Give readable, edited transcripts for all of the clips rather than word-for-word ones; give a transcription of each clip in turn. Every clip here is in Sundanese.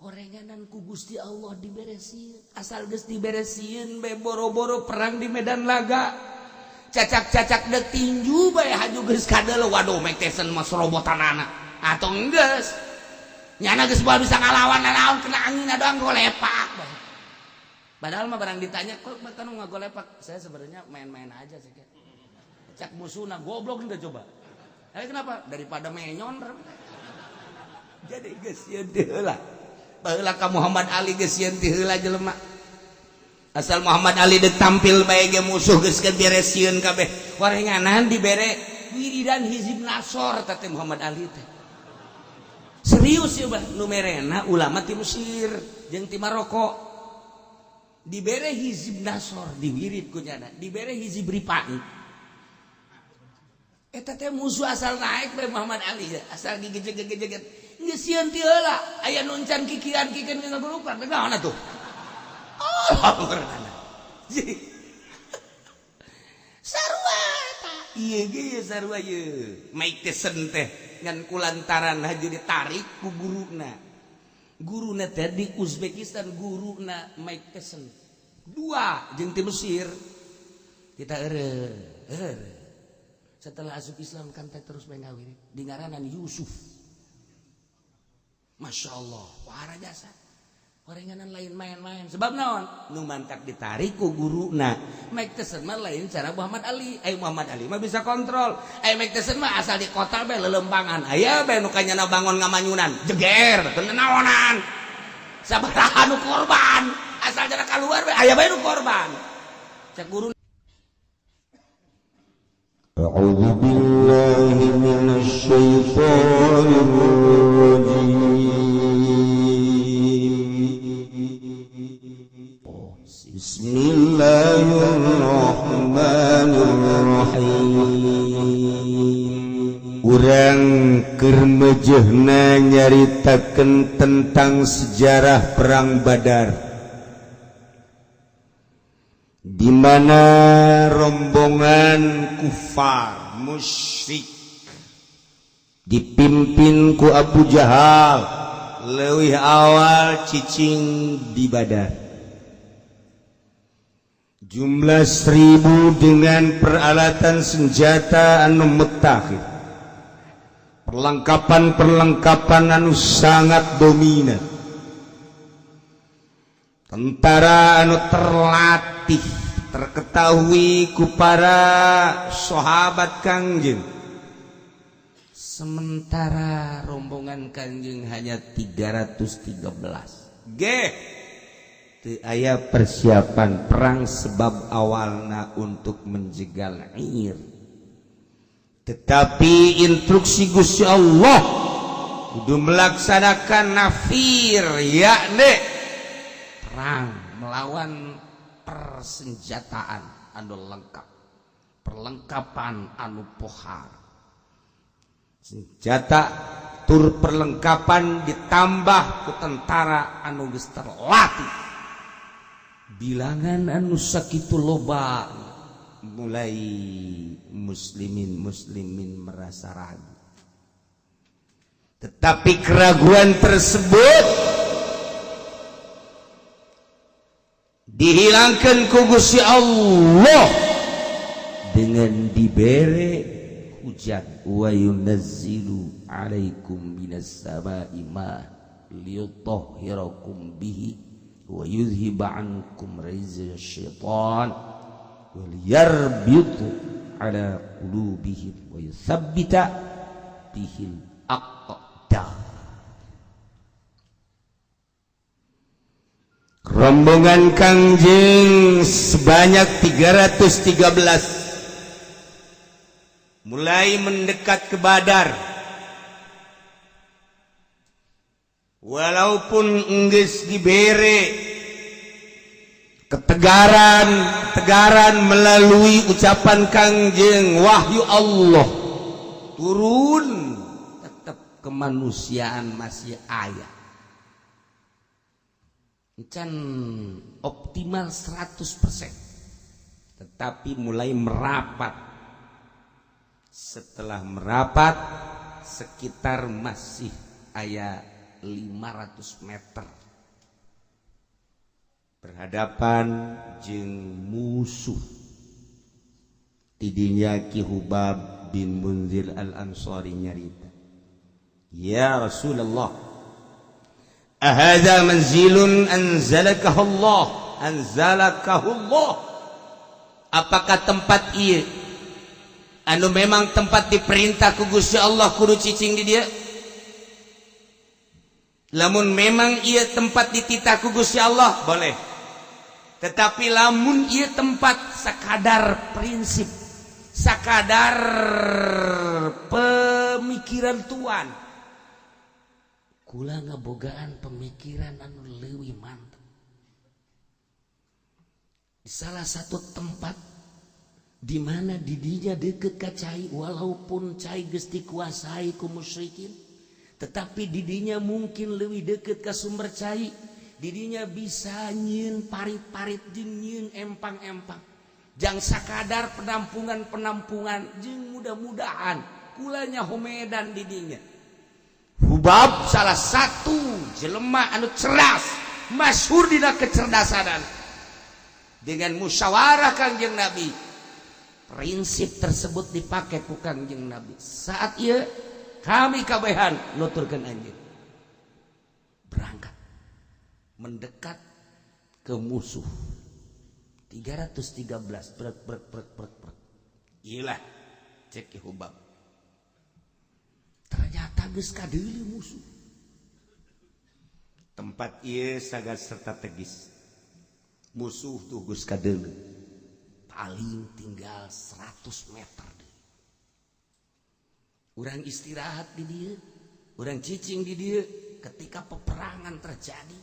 Horenganan ku Gusti Allah diberesieun. Asal geus diberesieun bae boro-boro perang di medan laga. Cacak-cacak deuk tinju bae haju geus kadeuleu waduh Mike Tyson mah sorobotanana. Atau geus. Nyana geus moal bisa ngalawan naon kena angin doang golepak bae. Padahal mah barang ditanya kok bahkan ngagolepak. Saya sebenarnya main-main aja sih. Cak musuhna goblok enggak coba. Tapi kenapa? Daripada menyon. Jadi geus sieun teh heula. Baheula ka Muhammad Ali geus sieun teh heula jelema. Asal Muhammad Ali deuk tampil bae ge musuh geus beres sieun kabeh. Warenganan dibere wiridan hizib nasor teh Muhammad Ali teh. Serius ya bah, nu merena ulama ti Mesir jeung ti Maroko. Dibere hizib nasor diwirid ku nyana, dibere hizib ripai. Eta teh musuh asal naik bae Muhammad Ali asal gigit-gigit. Geus sieun ti heula, aya nu encan kikian kikian ngagurupan, naon atuh? Oh, sarua eta. Ieu ge sarua ieu. Mike Tyson teh ngan kulantaran haju ditarik ku guruna. Guruna teh di Uzbekistan guruna Mike Tyson. Dua jeung ti Mesir. Kita eureun. Setelah asup Islam kan teh terus main ngawirid di ngaranan Yusuf. Masya Allah, wara jasa. Horenganan lain main-main. Sebab naon? Nu mantak ditarik ku guruna. Mike Tyson mah lain cara Muhammad Ali. Ai Muhammad Ali mah bisa kontrol. Ai Mike Tyson mah asal di kota bae lelempangan. Aya bae nu kanyana bangun ngamanyunan. Jeger, teu naonan. Sabaraha nu korban. Asal jana keluar bae aya bae nu korban. Cek guru. أعوذ بالله من الشيطان الرجيم. بسم الله الرحمن الرحيم. Urang keur mejehna nyaritakeun tentang sejarah perang Badar, di mana rombongan kufar musyrik dipimpin ku Abu Jahal leuwih awal cicing di Badar, jumlah 1.000 dengan peralatan senjata anu mutakhir, perlengkapan-perlengkapan anu sangat dominan, tentara anu terlatih terketahui ku para sahabat Kangjeng. Sementara rombongan Kanjeng hanya 313. G teu aya persiapan perang sebab awalna untuk menjegal air, tetapi instruksi Gusti Allah kudu melaksanakan nafir, yakni perang melawan persenjataan anu lengkap, perlengkapan anu pohar, senjata tur perlengkapan ditambah ku tentara anu geus terlatih, bilangan anu sakitu loba. Mulai muslimin muslimin merasa ragu, tetapi keraguan tersebut dihilangkan ku Gusti Allah dengan dibere hujan. Wa yunazzilu alaikum minas sama'i ma liyutahhirakum bihi wa yudhhiba ankum rizqa syaitan wa liyarbitu ala qulubihim wa yuthabbita bihil aqdam. Rombongan Kangjeng sebanyak 313 mulai mendekat ke Badar. Walaupun enggeus dibere ketegaran ketegaran melalui ucapan Kangjeng, wahyu Allah turun, tetap kemanusiaan masih aya. Can optimal 100%, tetapi mulai merapat. Setelah merapat sekitar masih aya 500 meter berhadapan jeung musuh. Tidinya Ki Hubab bin Munzir Al-Ansari nyarita, "Ya Rasulullah, ahadza manzilun anzalakahu Allah, anzalakahu Allah?" Apakah tempat ieu anu memang tempat diperintah ku Gusti Allah kudu cicing di dieu? Lamun memang ieu tempat dititah ku Gusti Allah, boleh. Tetapi lamun ieu tempat sakadar prinsip, sakadar pemikiran tuan, kula ngabogaan pemikiran anu leuwih mantep. Di salah satu tempat di mana didinya deket ka cai, walaupun cai geus dikuasai ku musyrikin, tetapi didinya mungkin lebih deket ke sumber cai. Didinya bisa nyieun parit-parit jeung nyieun empang-empang jang sakadar penampungan-penampungan, jeung mudah-mudahan kulanya homedan didinya. Hubab salah satu jelema anu cerdas, masyhur dina kecerdasan. Dengan musyawarah Kangjeng Nabi, prinsip tersebut dipakai ku Kangjeng Nabi. Saat ieu kami kabehan nuturkeun anjeun berangkat mendekat ke musuh 313, brek brek brek brek brek. Iyalah, cek Ki Hubab, ternyata geus kadeuli musuh. Tempat ieu sangat strategis, musuh tuh geus kadeuli. Paling tinggal 100 meter deui. Urang istirahat di dieu, urang cicing di dieu. Ketika peperangan terjadi,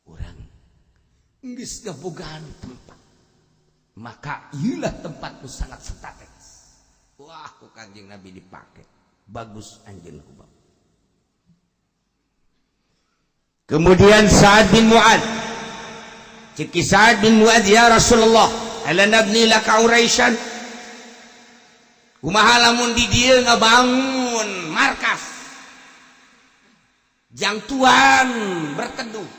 urang geus ngabogaan tempat, maka ieulah tempat nu sangat strategis. Wah, ku Kanjeng Nabi dipake. Bagus anjeun, Hubab. Kemudian Sa'ad bin Mu'ad. Cek Sa'ad bin Mu'ad, "Ya Rasulullah, ala nabni laka uraisyan? Kumaha lamun di dieu ngabangun markas jang tuan berteduh,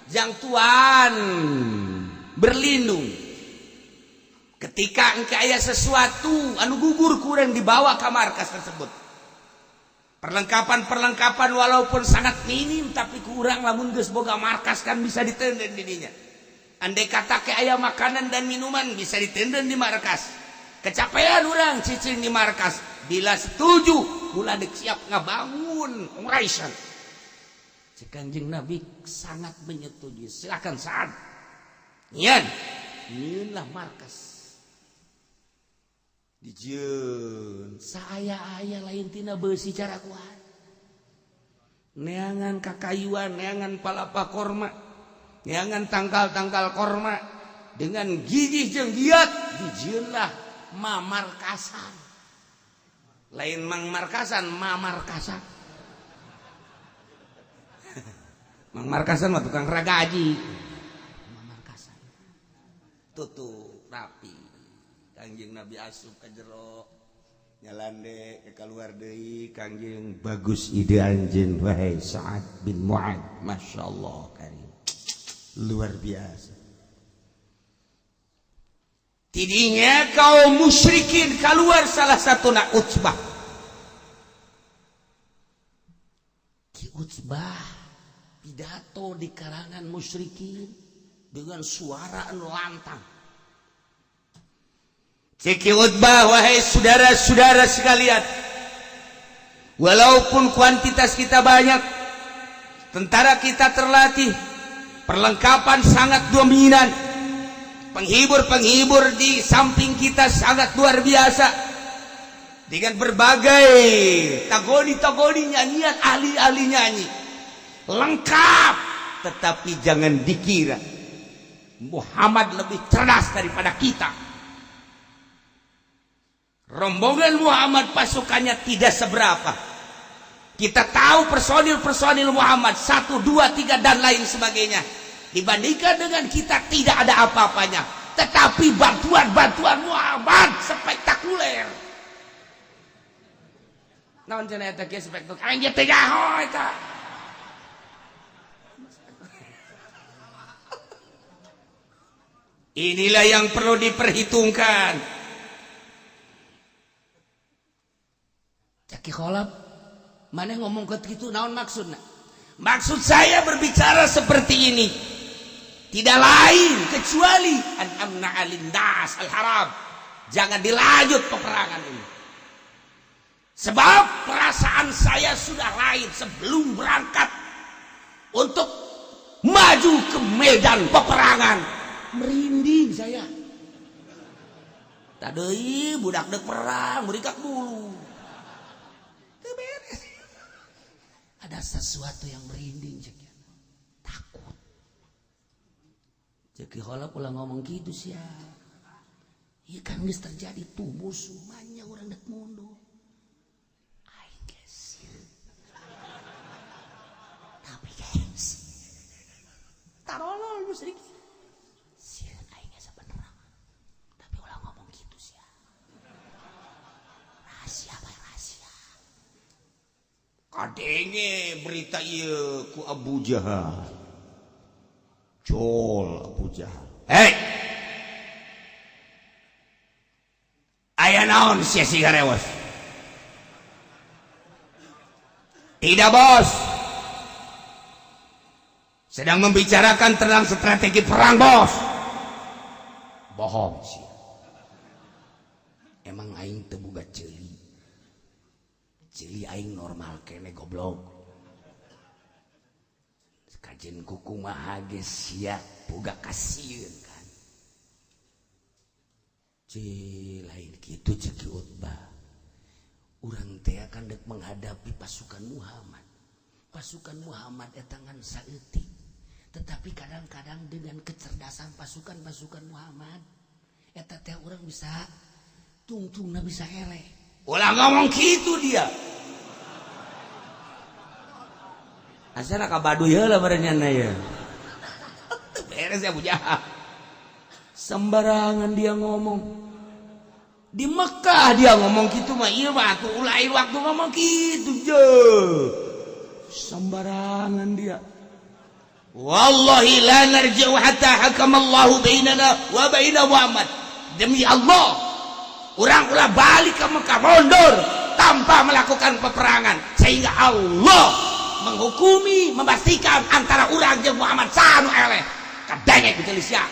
jang tuan berlindung? Ketika engke aya sesuatu anu gugur, kurang dibawa ke markas tersebut. Perlengkapan-perlengkapan walaupun sangat minim, tapi kurang lamun geus boga markas kan bisa ditenden didinya. Andai kata ke aya makanan dan minuman, bisa ditenden di markas. Kecapean, urang cicing di markas. Bila setuju, kula dek siap ngabangun uraisan." Cek Kanjeng Nabi sangat menyetujui. "Silakan, Saad. Nyian. Nyieunlah markas." Dijieun saaya-aya, lain tina beusi, cara kuat. Neangan kakayuan, neangan palapa korma, neangan tangkal-tangkal korma, dengan gigih jeung giat dijieunlah mamarkasan. Lain mang markasan, mamarkasan. Mang markasan mah tukang ragaji. Mamarkasan. Tutup rapi. Kangjeng Nabi asup ka jero, nyalande ke keluar deui Kangjeng. "Bagus ide anjeun, wahai Sa'ad bin Mu'ad. Masya Allah karim, luar biasa." Tidinya kaum musyrikin keluar, salah satu nak Utsbah. Ki Utsbah pidato di kalangan musyrikin dengan suara anu lantang. Cek Ki Utbah, "Wahai saudara-saudara sekalian, walaupun kuantitas kita banyak, tentara kita terlatih, perlengkapan sangat dominan, penghibur-penghibur di samping kita sangat luar biasa dengan berbagai tagoni-tagoni, nyanyian, ahli-ahli nyanyi lengkap, tetapi jangan dikira Muhammad lebih cerdas daripada kita. Rombongan Muhammad pasukannya tidak seberapa. Kita tahu personil-personil Muhammad 1, 2, 3 dan lain sebagainya. Dibandingkan dengan kita tidak ada apa-apanya. Tetapi bantuan-bantuan Muhammad spektakuler." Naon cenah eta kieu spektakuler? Aing ge teh nyaho eta. Inilah yang perlu diperhitungkan. Caki Kholab, mana ngomong ke gitu naon maksudna? Maksud saya berbicara seperti ini tidak lain kecuali an amna alindas al-haram. Jangan dilanjut peperangan ini. Sebab perasaan saya sudah lain sebelum berangkat untuk maju ke medan peperangan. Merinding saya. Tadi budak dek perang, merikak bulu. Teu beres. Ada sesuatu yang merinding cek. Takut. Cek Kholab ulah ngomong gitu sih ya. Iya kan geus terjadi tuh musuh banyak orang dek mundur. Aing geus tapi gengsi. Tarolol musyrik. Sieun aing geus sabenerna. Tapi ulah ngomong gitu sih ya. Rahasia bae rahasia. Kadenge berita ieu ku Abu Jahal. Jol Abu Jahal. Hei. Aya naon sia siga rewes? Tidak bos. Sedang membicarakan tentang strategi perang bos. Bohong sih. Emang aing teu boga ceuli. Ceuli aing normal kene goblok. Kajen kukumaha ge sia boga kasieun kan. Ci lain kitu ceuk Ki Utbah. Urang teh akan dek menghadapi pasukan Muhammad. Pasukan Muhammad eta ngan saeutik. Tetapi kadang-kadang dengan kecerdasan pasukan-pasukan Muhammad eta teh urang bisa tungtungna bisa eleh. Ulah ngomong kitu dia. Asana ka Baduy heula barennya ya. Beres ya Abu Jahal. Sembarangan dia ngomong. Di Mekah dia ngomong gitu mah ieu mah atuh ulah waktu ngomong gitu je. Sembarangan dia. Wallahi la narji'u hatta hakamallahu bainana wa baina Muhammad. Demi Allah, urang ulah balik ke Mekah mundur tanpa melakukan peperangan sehingga Allah menghukumi, memastikan antara urang jeung Muhammad sanu eleh. Kadenge ku ceuli sia.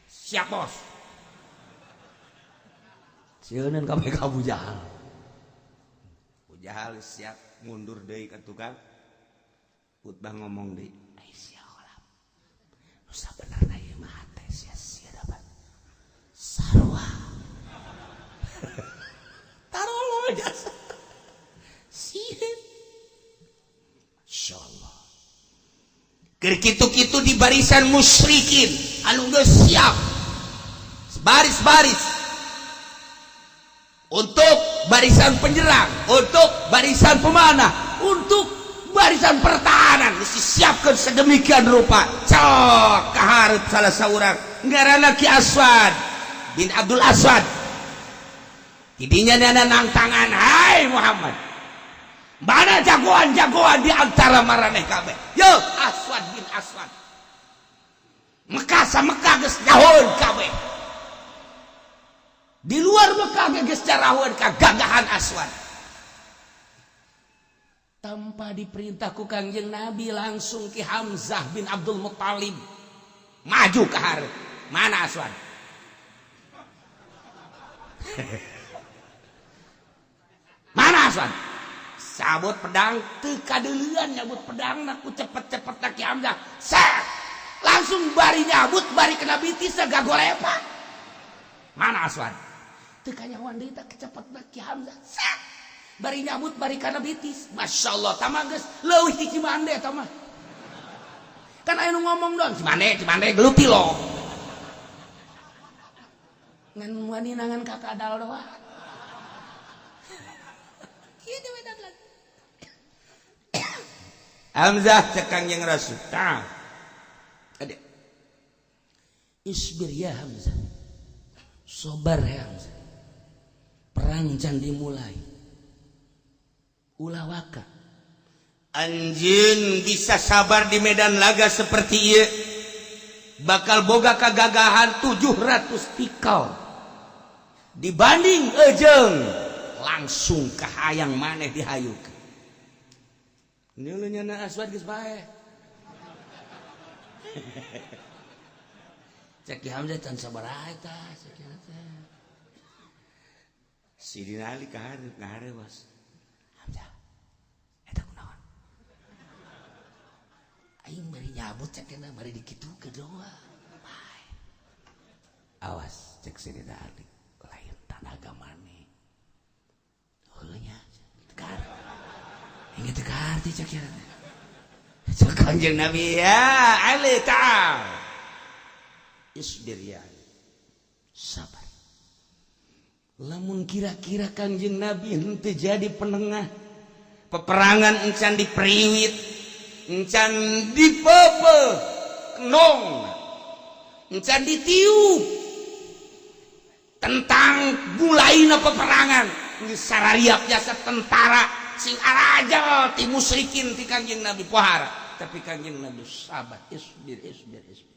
Siap bos. Sieuneun kabeh ka Abu Jahal. Abu Jahal siap mundur deui ka tukang. Utbah ngomong deui. Ai sia Kholab. Nu sabenerna ieu mah hate sia sia dapat. Sarua. Tarolol jasa. Sieun. Insyaallah. Keur kitu-kitu di barisan musyrikin anu geus siap. Baris-baris untuk barisan penyerang, untuk barisan pemanah, untuk barisan pertahanan disiapkan sedemikian rupa. Cok kaharep salah seorang ngaranna Ki Aswad bin Abdul Aswad. Tidinya nana nang tangan, hai Muhammad, mana jagoan-jagoan di antara maraneh kabeh? Yo Aswad bin Aswad. Mekah sa Mekah geus nyahoeun kabeh. Di luar Mekah geus carahueun kagagahan Aswad. Tanpa diperintah ku Kangjeng Nabi langsung Ki Hamzah bin Abdul Muttalib maju ke hareup. Mana Aswad? Mana Aswad? Sabut pedang teu kadeuleun nyabut pedang ku cepet-cepet Ki Hamzah. Set! Langsung bari nyabut bari kena bitis gagolepa. Mana Aswad? Teu kanyahoan deui tah kecepetna Ki Hamzah. Set! Bari nyabut bari kana bitis. Masya Allah tamah geus leuwih ti Cimande eta mah. Kan aya nu ngomong dong Cimande Cimande geluti lo. Ngan wani nangan kakadal doang. Kieu we lagi. Hamzah cek Kangjeng Rasul. Tah. Ade. Isbir ya Hamzah. Sabar ya Hamzah. Perang can dimulai. Ulah waka. Anjeun bisa sabar di medan laga seperti ieu, bakal boga kagagahan 700 tikal dibanding ejeng langsung kahayang maneh dihayuk. Nyeuleuh nyana aswad geus bae. Cek Ki Hamzah can sabaraha eta cek teh. Sidina Ali kahareup ngahareuwas. Hamzah, eta kunaon? Aing bari nyabut cek teh bari dikitukeun doa. Bae. Awas cek Sidina Ali, lain tanaga maneh. Heuh nya, tekar. Ingat tekar ti cek teh. Cek Kanjeng Nabi, ya Ali ta'al. Isbir ya Ali. Sabar. Lamun kira-kira Kanjeng Nabi henteu jadi penengah peperangan, encan diperiwit, encan dipepe kenong, encan ditiup tentang mulaina peperangan, geus sarariap jasa tentara sing arajal ti musyrikin ti Kanjeng Nabi pohara, tapi Kanjeng Nabi sabar, isbir, isbir, isbir.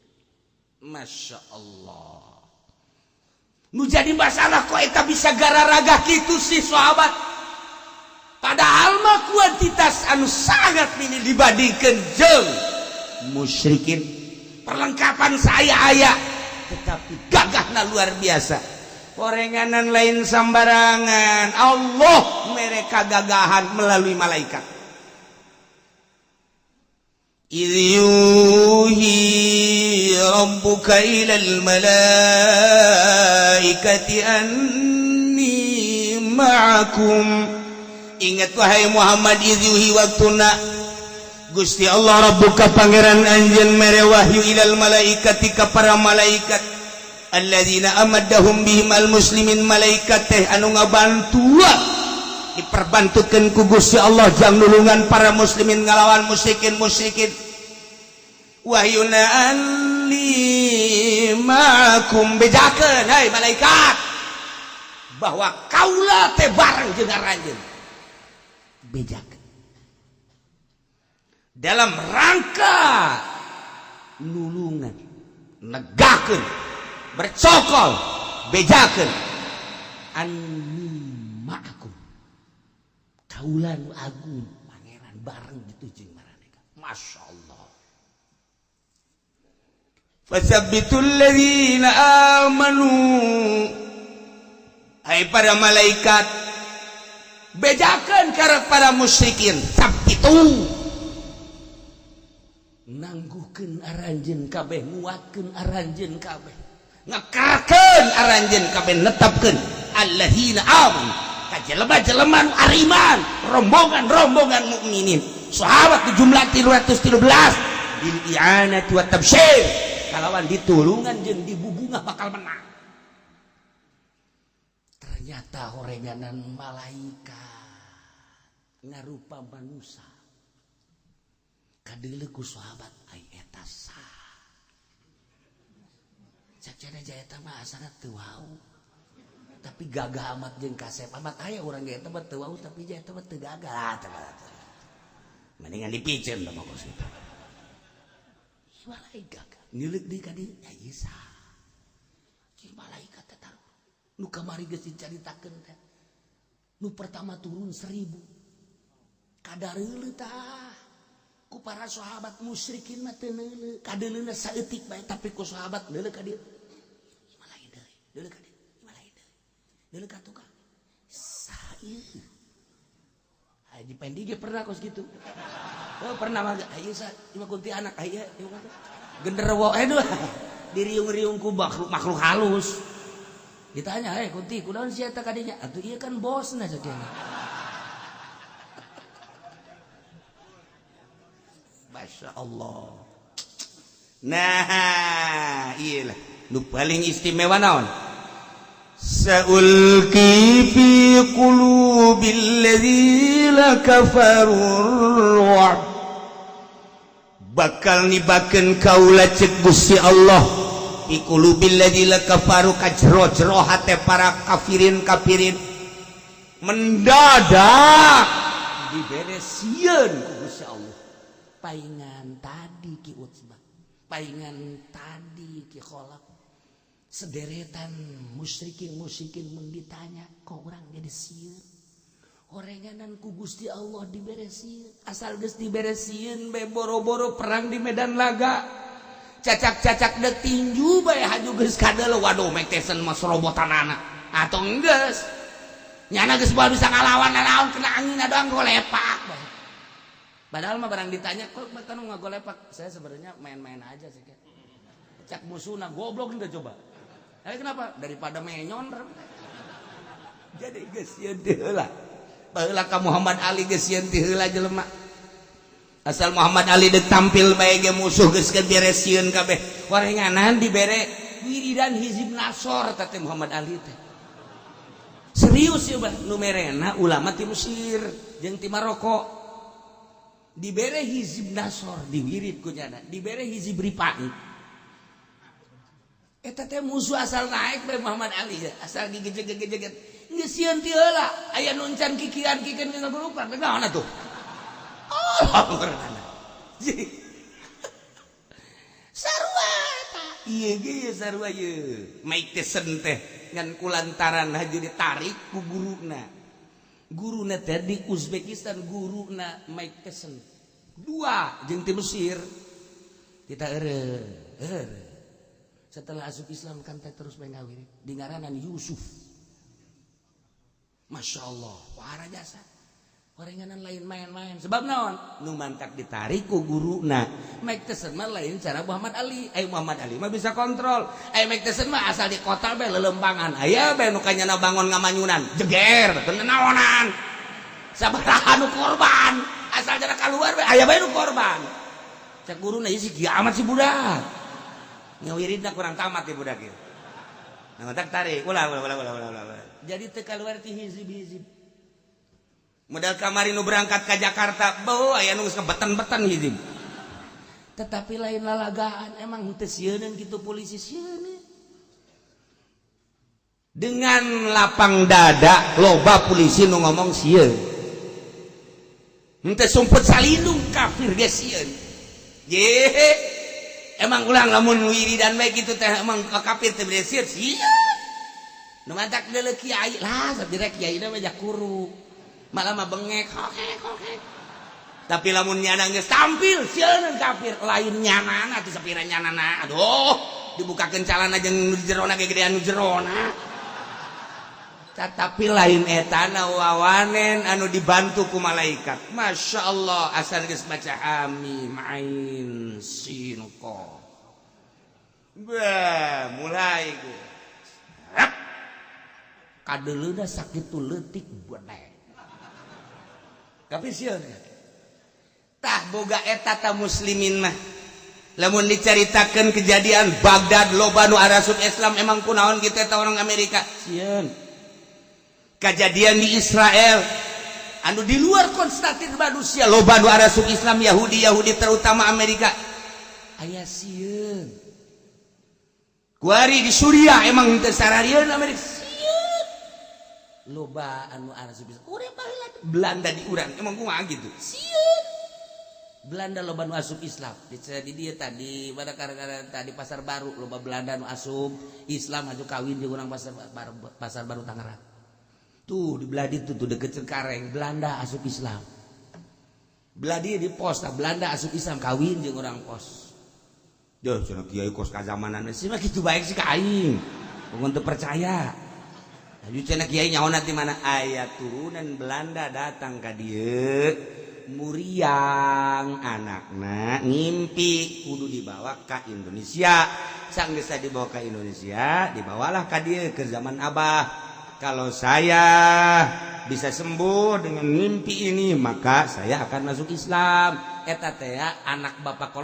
Masya Allah. Nu jadi masalah, kok eta bisa gararaga gitu sih sahabat, padahal mah kuantitas anu sangat minim dibandingkan jeung musyrikin, perlengkapan saya aya, tetapi gagahna luar biasa. Orenganan lain sambarangan, Allah mereka gagahan melalui malaikat. إذ يوحي ربك إلى الملائكة أني معكم. Ingat wahai Muhammad, إذ يوحي waktuna Gusti Allah ربك pangeran anjeun mere wahyu إلى الملائكة ka para malaikat الذين أمدهم بهم المسلمين, malaikat teh anu ngabantuan, diperbantukan ku Gusti Allah jang nulungan para muslimin ngalawan musyrikin musyrikin. Wahyuna أني معكم, bejakeun hai malaikat bahwa kaula teh bareng jeung aranjeun. Bejakeun dalam rangka nulungan, negakeun, bercokol, bejakeun أني معكم, kaula nu agung pangeran bareng gitu jeung maraneh. Masya Allah. فثبتوا الذين آمنوا. Hai para malaikat, bejakeun ka para musyrikin, ثبتوا, nangguhkeun aranjeun kabeh, nguatkeun aranjeun kabeh, ngekerkeun aranjeun kabeh, netepkeun الذين آمنوا ka jelema-jelema nu ariman, rombongan-rombongan mukminin, sahabat di jumlah 313, بالإعانة والتبشير, kalawan ditulungan jeung dibubungah bakal menang. Ternyata horenganan malaikat ngarupa manusia kadeuleu ku sahabat, ai eta saha? Cek cenah eta mah asana teu wau tapi gagah amat jeung kasep amat. Aya urang ge eta mah teu wau tapi eta mah teu gagah. Mendingan dipiceun mah kos kitu. Malaikat nileuk deui ka dieu, ya ieu saha? Cing malaikat teh taruh nu kamari geus dicaritakeun teh, nu pertama turun 1000, kadareuleuh tah ku para sahabat. Musyrikin mah teu neuleuh, kadeuleuna saeutik bae, tapi ku sahabat neuleuh ka dieu, malain deui, neuleuh ka dieu, malain deui, neuleuh ka tukang, saha ieu? Haji Pendi ge pernah kos gitu. Oh, pernah mah ieu sa ieu mah kuntilanak aya ieu mah genderuwo, aduh, diriung-riung ku makhluk makhluk halus. Ditanya, "Eh kunti, kunaon sia eta kadinya?" "Atuh ieu kan bosna," cek. Masya Allah. Nah, iyalah nu paling istimewa naon? سألقي في قلوب الذين كفروا الرعب, bakal nibakeun kaula cek Gusti Allah, في قلوب الذين كفروا, ka jero-jero hate para kafirin kafirin, mendadak dibere sieun ku Gusti. Paingan tadi Ki Utsbah, paingan tadi Ki Kholaf, sederetan musyrikin musyrikin mun ditanya kok urang jadi sieun, orenganan ku Gusti Allah dibere sieun. Asal geus dibere sieun bae, boro-boro perang di medan laga, cacak-cacak dek tinju bae haju geus kadeuleu. Waduh, Mike Tyson mah serobotanana atau geus nyana geus moal bisa ngalawan naon, kena angin doang golepak bae. Padahal mah barang ditanya, kok kan nggak golepak, saya sebenarnya main-main aja sih. Cak musuhna, goblok enggak coba. Eh, kenapa? Daripada menyon. Jadi geus sieun teh heula. Baheula ka Muhammad Ali geus sieun teh heula jelema. Asal Muhammad Ali dek tampil bae ge musuh geus beres sieun kabeh. Warenganan dibere wiridan hizib nasor teh Muhammad Ali teh. Serius ya bah, nu merena ulama ti Mesir jeung ti Maroko. Dibere hizib nasor diwirid ku nyana, dibere hizib ripai. Eta teh musuh asal naik bae Muhammad Ali ya, asal gigit-gigit geus sieun ti heula, aya nu encan kikian-kikian ngagurupan, naon atuh? Oh, sarua eta. Ieu ge sarua ieu. Mike Tyson teh ngan kulantaran haju ditarik ku guruna. Guruna teh di Uzbekistan, guruna Mike Tyson. Dua jeung ti Mesir. Kita eureun, eureun. Setelah asup Islam kan teh terus bae ngawirid di ngaranan Yusuf. Masya Allah, wara jasa. Orenganan lain main-main. Sebab naon? Nu mantak ditarik ku guruna. Mike Tyson mah lain cara Muhammad Ali. Ayo Muhammad Ali mah bisa kontrol. Ayo Mike Tyson mah asal di kota bae lelempangan. Aya bae nu kanyana bangon ngamanyunan. Jeger, teu naonan. Sabaraha nu korban. Asal jana keluar bae aya bae nu korban. Cek guruna ieu si kiamat si budak. Ngawiridna kurang tamat ya budak ieu. Nah, mantak tarik. Ulah ulah ulah ulah ulah ulah. Jadi teu keluar ti hizib-hizib. Modal kamari nu berangkat ke Jakarta, bau aya nu geus ngebeten-beten hizib. Tetapi lain lalagaan, emang henteu sieuneun kitu polisi sieun. Dengan lapang dada loba polisi nu ngomong sieun. Henteu sumput salindung kafir ge sieun. Ye. Emang ulang lamun wiridan bae kitu teh emang kafir teh bede sieun sieun. Nu mantak deuleu kiai lah, sabira kiai mah kuru. Malah mah bengek, hokek hokek. Tapi lamun nyana geus tampil sieun kafir, lain nyanana atuh sapira nyanana. Aduh, dibukakeun calana jeung nu jerona ge gedean nu jerona. Tetapi lain etana wawanen anu dibantu ku malaikat. Masya Allah, asal geus baca hamim ain sin qaf. Bah, mulai ge. Kadeuleuna sakitu leutik bedek. Tapi sieun. Tah boga eta ta muslimin mah. Lamun dicaritakeun kejadian Baghdad loba nu arasup Islam emang kunaon kitu eta orang Amerika? Sieun. Kejadian di Israel anu di luar konstatir manusia loba nu arasup Islam Yahudi Yahudi terutama Amerika aya sieun. Kuari di Suriah emang teu sararieun Amerika sieun. Loba anu arasup Islam. Urang baheula Belanda di urang emang kumaha gitu. Sieun. Belanda loba nu asup Islam. Di dia tadi pada karena tadi Pasar Baru loba Belanda nu asup Islam aju kawin jeung urang Pasar Baru, Pasar Baru Tangerang. Tuh di belah ditu tuh deket Cengkareng Belanda asup Islam. Belah dia di pos tah Belanda asup Islam kawin jeung urang pos. Duh, cenah kiai kos kazamanan sih mah kitu baik sih ka aing. Pokon teu percaya. Aju cenah kiai nyaona ti mana aya turunan Belanda datang ka dieu. Muriang anakna ngimpi kudu dibawa ke Indonesia. Sang geus dibawa ke Indonesia, dibawalah ka dieu ke zaman Abah. Kalau saya bisa sembuh dengan mimpi ini, maka saya akan masuk Islam. Eta teh anak bapak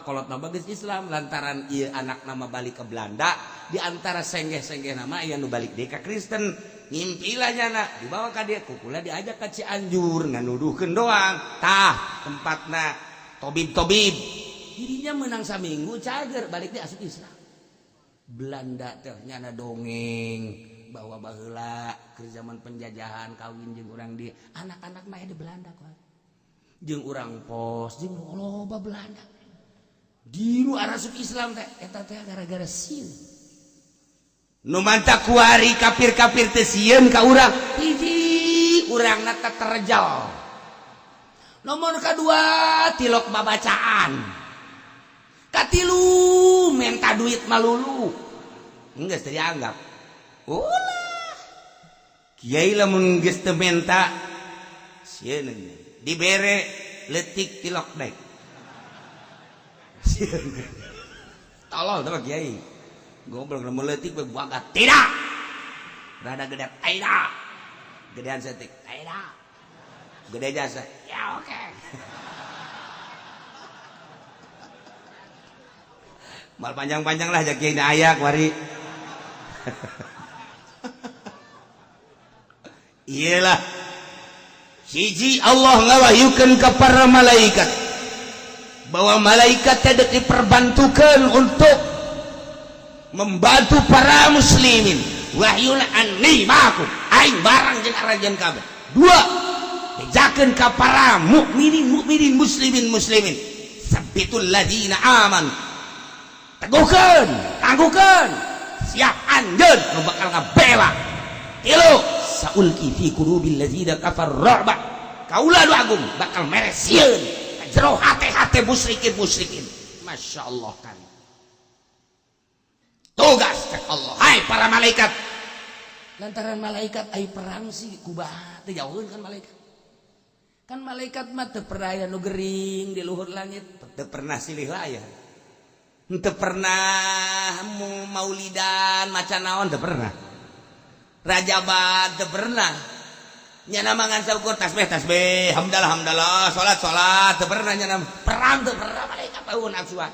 kolot nama geus Islam lantaran ieu anak nama balik ke Belanda, di antara senggeh-senggeh nama aya nu balik deui ka Kristen. Ngimpilah nyana dibawa ka dieu kukula diajak ka Cianjur nganuduhkeun doang. Tah tempatna tobib-tobib. Dirinya menang saminggu cager balik dia asup Islam. Belanda teh nyana dongeng bahwa baheula ke zaman penjajahan kawin jeung urang di anak-anak mah di Belanda kok. Jeung urang pos jeung loba Belanda. Di nu arasup Islam teh eta teh gara-gara sieun. Nu manta kuari kafir-kafir teh sieun ka urang. Hiji urangna teh terjal. Nomor kedua tilok babacaan. Katilu minta duit malulu. Geus teu dianggap. Ulah. Kiai lamun geus teu menta sieun dibere leutik tilok dek. Sieun. Tolol teh kiai. Goblok lamun leutik we buagat. Tidak. Rada gede tidak. Gedean setik tidak. Gede jasa. Ya oke. Okay. Mal panjang-panjang lah jaki aya kuari. Iyalah. Hiji Allah ngawahyukeun ka para malaikat bahwa malaikat teh diperbantukan untuk membantu para muslimin. Wahyuna anni ma'akum, aing barang jeung aranjeun kabeh. Dua, bejakeun ka para mukminin mukminin muslimin muslimin. Sabitul ladzina amanu. Teguhkeun, tangguhkeun, siap anjeun nu bakal ngabela. Tilu, saulqi fi qulubil ladzina kafar ru'ba. Kaula nu agung bakal mere sieun ka jero hate-hate musyrikin musyrikin. Masya Allah kan. Tugas cek Allah, hai para malaikat. Lantaran malaikat ai perang sih kubaha teu jauheun kan malaikat. Kan malaikat mah teu pernah aya nu gering di luhur langit, teu pernah silih layar. Teu pernah maulidan maca naon teu pernah. Rajaban teu pernah. Nyana mangan saukur tasbih tasbih, hamdalah hamdalah, salat salat teu pernah nyana perang teu pernah malaikat eueun asuhan.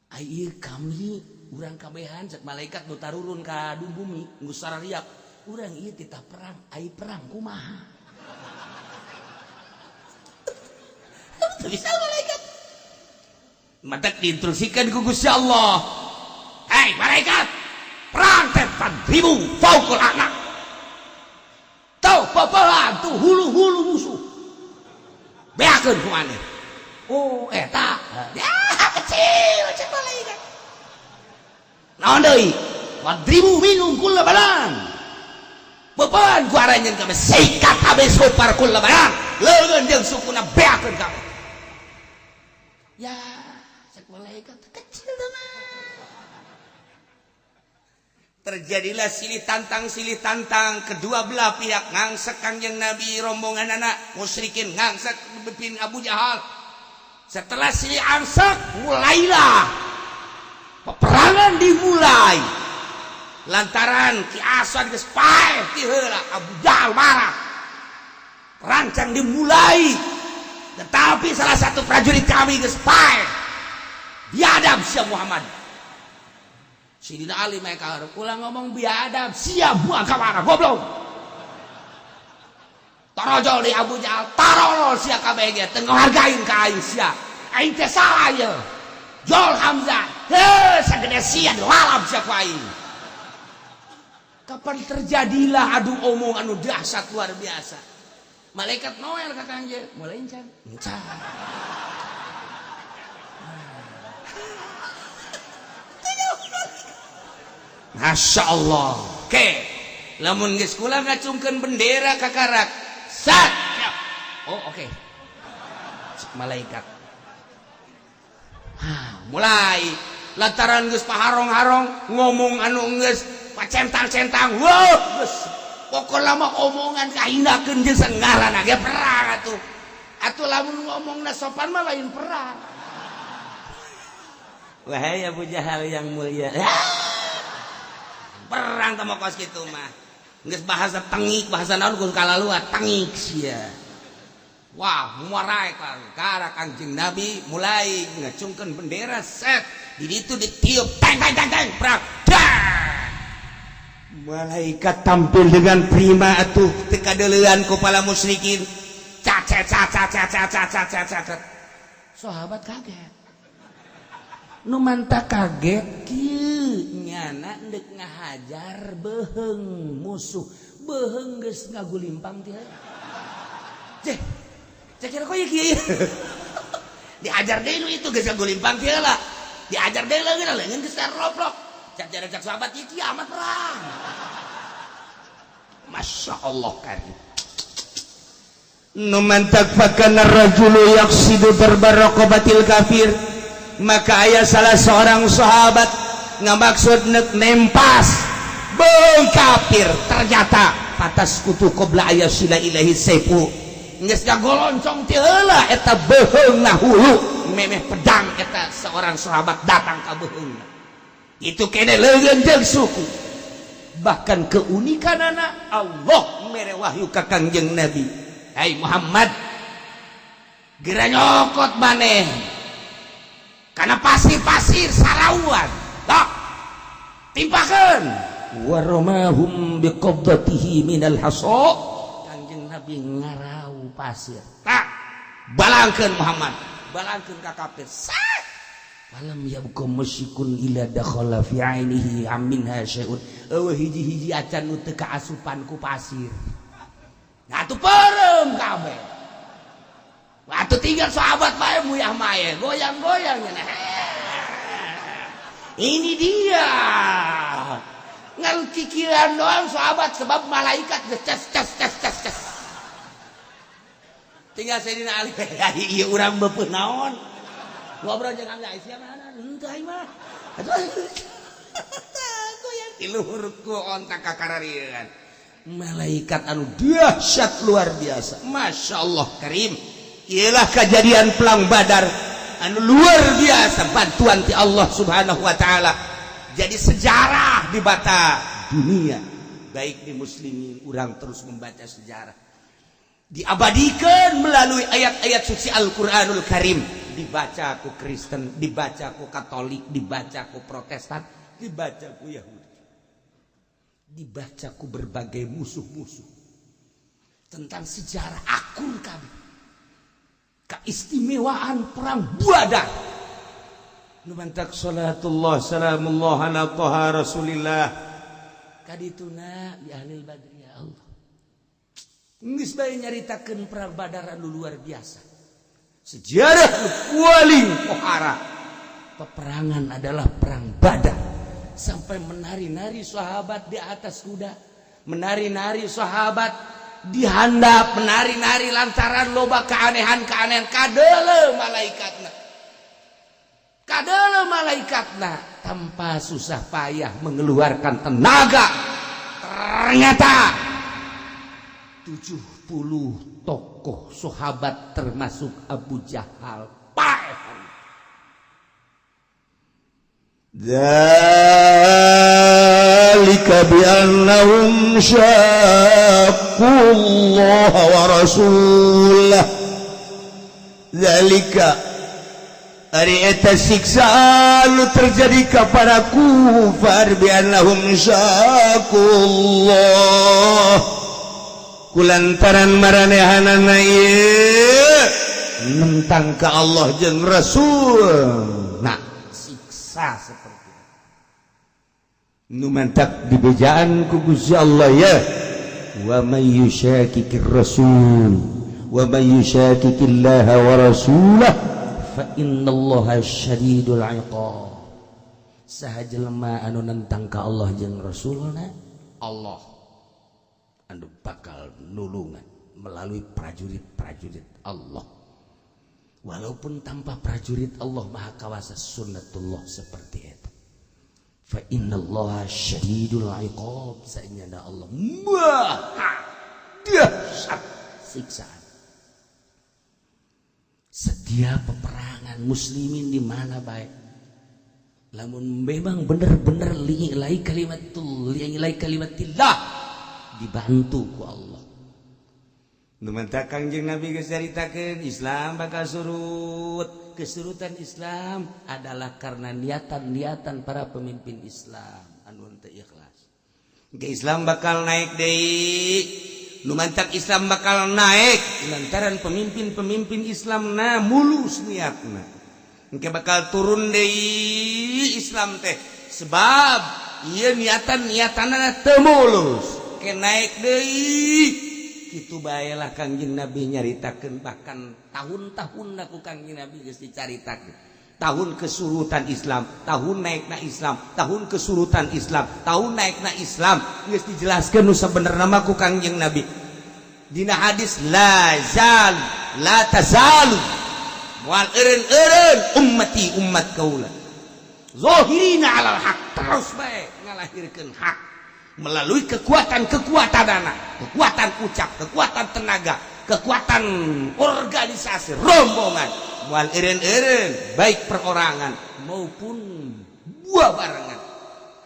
Ai ieu kami urang kabehan cek malaikat nu tarurun ka bumi geus sarariap. Urang ieu titah perang, ai perang kumaha? Teu bisa malaikat. Matak diinstruksikan ku Gusti Allah. Hei malaikat, perang teh tadribu fauqal a'naq. Tau papalan tuh hulu-hulu musuh. Beakeun ku maneh. Oh eta. Ya kecil cek malaikat. Naon deui? Wadribu minum kulla balan. Beban ku aranjeun kabeh sikat kabeh sopar kulla balan. Leungeun jeung sukuna beakeun kabeh. Ya cek malaikat kecil mah. Terjadilah silih tantang kedua belah pihak ngangsek Kangjeng Nabi rombongan anak musyrikin ngangsek pimpin Abu Jahal. Setelah silih angsek mulailah peperangan dimulai. Lantaran Ki Aswad geus paeh ti heula Abu Jahal marah. Rancang dimulai. Tetapi salah satu prajurit kami geus paeh. Biadab sia Muhammad. Sidina Ali mereka ulah ngomong biadab sia buang ka mana goblok. Torojol di Abu Jahal, tarolol sia kabeh ge teu ngahargain ka aing sia. Aing teh salah ye. Jol Hamzah, heuh sagede sia dilalap sia ku aing. Kapan terjadilah adu omong anu dahsyat luar biasa. Malaikat Noel ka Kangjeng, mulai encan. Encan. Masya Allah. Oke, lamun geus kula ngacungkeun bendera ka karak. Sat. Oh, oke. Okay. Malaikat. Hah, mulai lantaran geus paharong-harong ngomong anu geus pacentang-centang. Wah, geus pokona mah omongan kahinakeun jeung sangarana ge perang atuh. Atuh lamun ngomongna sopan mah lain perang. Wahai Abu Jahal yang mulia. Perang teh mah kos kitu mah. Geus bahasa tengik, bahasa naon geus kalalua tengik sia. Wah, muarai kara Kangjeng Nabi mulai ngacungkeun bendera set. Di ditu ditiup teng teng teng teng perang. Dah. Malaikat tampil dengan prima atuh teu kadeuleuan ku para musyrikin. Cacet cacet cacet cacet cacet. Sahabat kaget. Nu manta kaget kieu nyana deuk ngahajar beuheung musuh. Beuheung geus ngagulimpang ti heula. Jeh. Cek kira kok kieu diajar deui nu itu geus gulimpang kieu lah, diajar deui leungeun leungeun geus roplok. Cek jare cek sahabat, ieu kiamat perang. Masya Allah karim. Nu mantak fakana rajulu yaqsidu darba raqabatil kafir, maka aya salah seorang sahabat ngamaksud nek nempas beuh kafir, ternyata fatasqutu qabla ayyasila ilaihi saifu, geus goloncong ti heula eta beuheungna hulu memeh pedang eta seorang sahabat datang ka beuheungna itu kene leungeun jeung suku. Bahkan keunikanana, Allah mere wahyu ka Kangjeng Nabi, "Hai Muhammad, gera nyokot maneh karena pasir-pasir sarauan tak timpakeun." Waromahum biqabdatihi minal hasa. Kanjeng Nabi ngarau pasir. Tak balangkeun, Muhammad, balangkeun ka kafir. Sat. Falam yabqa musyrikun illa dakhala fi ainihi minha syai'un. Eueuh hiji-hiji acan nu teu kaasupan ku pasir. Nah, atuh peureum kabeh. Waktu tinggal sahabat bae muyah maye goyang-goyang. Ini dia ngan kikiran doang sahabat, sebab malaikat ces ces ces ces ces. Tinggal Sayyidina Ali, ieu urang beupeut naon, ngobrol jeung Hamzah, sia mana henteu aing mah. Atuh goyang di luhur ku ontak kakararieun malaikat anu dahsyat luar biasa. Masya Allah karim. Ialah kejadian Perang Badar anu luar biasa, bantuan ti Allah Subhanahu wa taala jadi sejarah di bata dunia, baik di muslimin. Urang terus membaca sejarah, diabadikan melalui ayat-ayat suci Al-Quranul Karim, dibaca ku Kristen, dibaca ku Katolik, dibaca ku Protestan, dibaca ku Yahudi, Dibaca ku berbagai musuh-musuh tentang sejarah akur kami, keistimewaan Perang Badar. Nu mantak salatullah salamullah ala Taha Rasulillah. Kadituna di ahli Badri, ya Allah. Geus bae nyaritakeun Perang Badar anu luar biasa. Sejarah nu paling pohara. Peperangan adalah Perang Badar, sampai menari-nari sahabat di atas kuda, menari-nari sahabat dihandap, menari-nari lantaran loba keanehan-keanehan. Kadele malaikatna, kadele malaikatna tanpa susah payah mengeluarkan tenaga. Ternyata 70 tokoh sahabat termasuk Abu Jahal paeh. ذلك بأنهم شاقوا الله ورسوله. ذلك ari eta siksaan nu terjadi kepada kufar, بأنهم شاقوا الله kulantaran maranehanana ieu nentang ka Allah jeung Rasul. Nah, siksa seperti itu. Nu mantak dibejaan ku Gusti Allah ya, wa may yushaqiqir rasul wa may yushaqiqillaha wa rasulah fa innallaha syadidul iqab. Saha jelema anu nentang ka Allah jeung Rasulna, Allah anu bakal nulungan melalui prajurit-prajurit Allah. Walaupun tanpa prajurit, Allah Maha Kawasa, sunnatullah seperti itu. Fa innallaha syadidul iqab, saenyana Allah maha dahsyat siksaan. Setiap peperangan muslimin di mana baik, lamun memang bener-bener li'ilai kalimatul li'ilai kalimatillah, dibantu ku Allah. Nu mantak Kangjeng Nabi geus caritakeun Islam bakal surut. Kesurutan Islam adalah karena niatan-niatan para pemimpin Islam anu teu ikhlas. Ke Islam bakal naik deui. Nu mantak Islam bakal naik lantaran pemimpin-pemimpin Islam na mulus niatna. Engke bakal turun deui Islam teh sebab ieu niatan-niatanna teu mulus. Ke naik deui. Kitu baelah Kangjeng Nabi nyaritakeun, bahkan tahun-tahun ku Kangjeng Nabi geus dicaritakeun. Tahun kesurutan Islam, tahun naikna Islam, tahun kesurutan Islam, tahun naikna Islam, geus dijelaskeun nu sabenerna mah ku Kangjeng Nabi. Dina hadis la zal la tazalu, moal eureun-eureun, ummati, umat kaula, zahirina alal haq, terus bae ngalahirkeun hak melalui kekuatan-kekuatan anak, kekuatan ucap, kekuatan tenaga, kekuatan organisasi, rombongan, moal eureun-eureun, baik perorangan maupun buah barengan,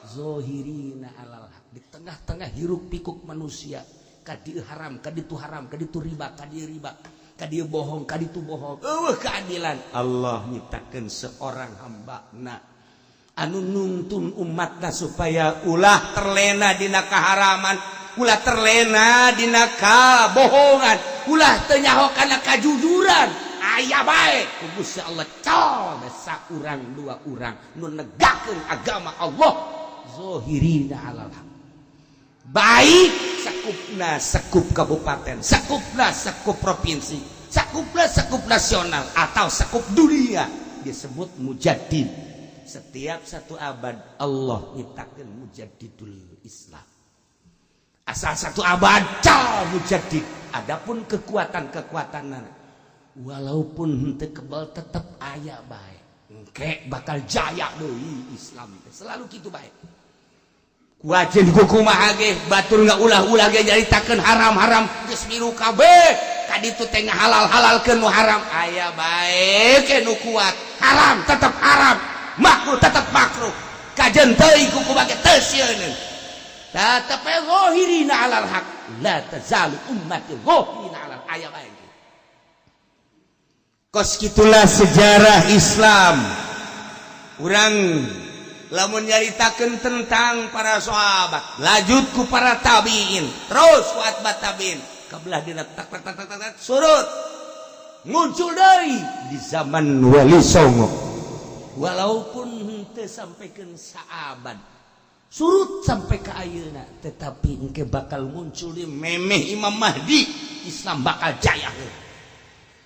zahirina alal haq, di tengah-tengah hiruk pikuk manusia, kadi haram, kaditu haram, kaditu riba, kadi riba, kadi bohong, kaditu bohong, eueuh keadilan. Allah nyiptakeun seorang hamba na anu nuntun umatna supaya ulah terlena dina keharaman, ulah terlena dina kabohongan, ulah teu nyaho kana kajujuran. Aya bae ku Gusti Allah cal saurang dua urang nu negakeun agama Allah, zahirina alal haq, baik sekupna sekup kabupaten, sekupna sekup provinsi, sekupna sekup nasional, atau sekup dunia, disebut mujaddid. Setiap satu abad Allah nyiptakeun mujaddidul Islam. Asal satu abad cal mujaddid. Adapun kekuatan-kekuatan, walaupun henteu kebal, tetep aya bae, engke bakal jaya deui Islam teh. Selalu kitu bae. Kuaceun kumaha ge, batur nggak ulah-ulah ge nyaritakeun haram-haram geus milu kabeh, kaditu teh ngahalal-halalkeun nu haram, aya bae ke nu kuat. Haram tetep haram, makruh tetep makruh, kajen teuing ku kumaha ge teu sieun, tetep we zahirina alal haq. La tazalu ummati zahirina alal, aya bae. Kos kitulah sejarah Islam. Urang lamun nyaritakeun tentang para sahabat, lanjut ku para tabiin, terus ku atba tabiin, kabelah dina tak tak tak tak tak, surut, muncul deui di zaman Wali Songo. Walaupun henteu sampaikan saabad, surut sampai ke ayeuna, tetapi engke bakal muncul di memeh Imam Mahdi, Islam bakal jaya.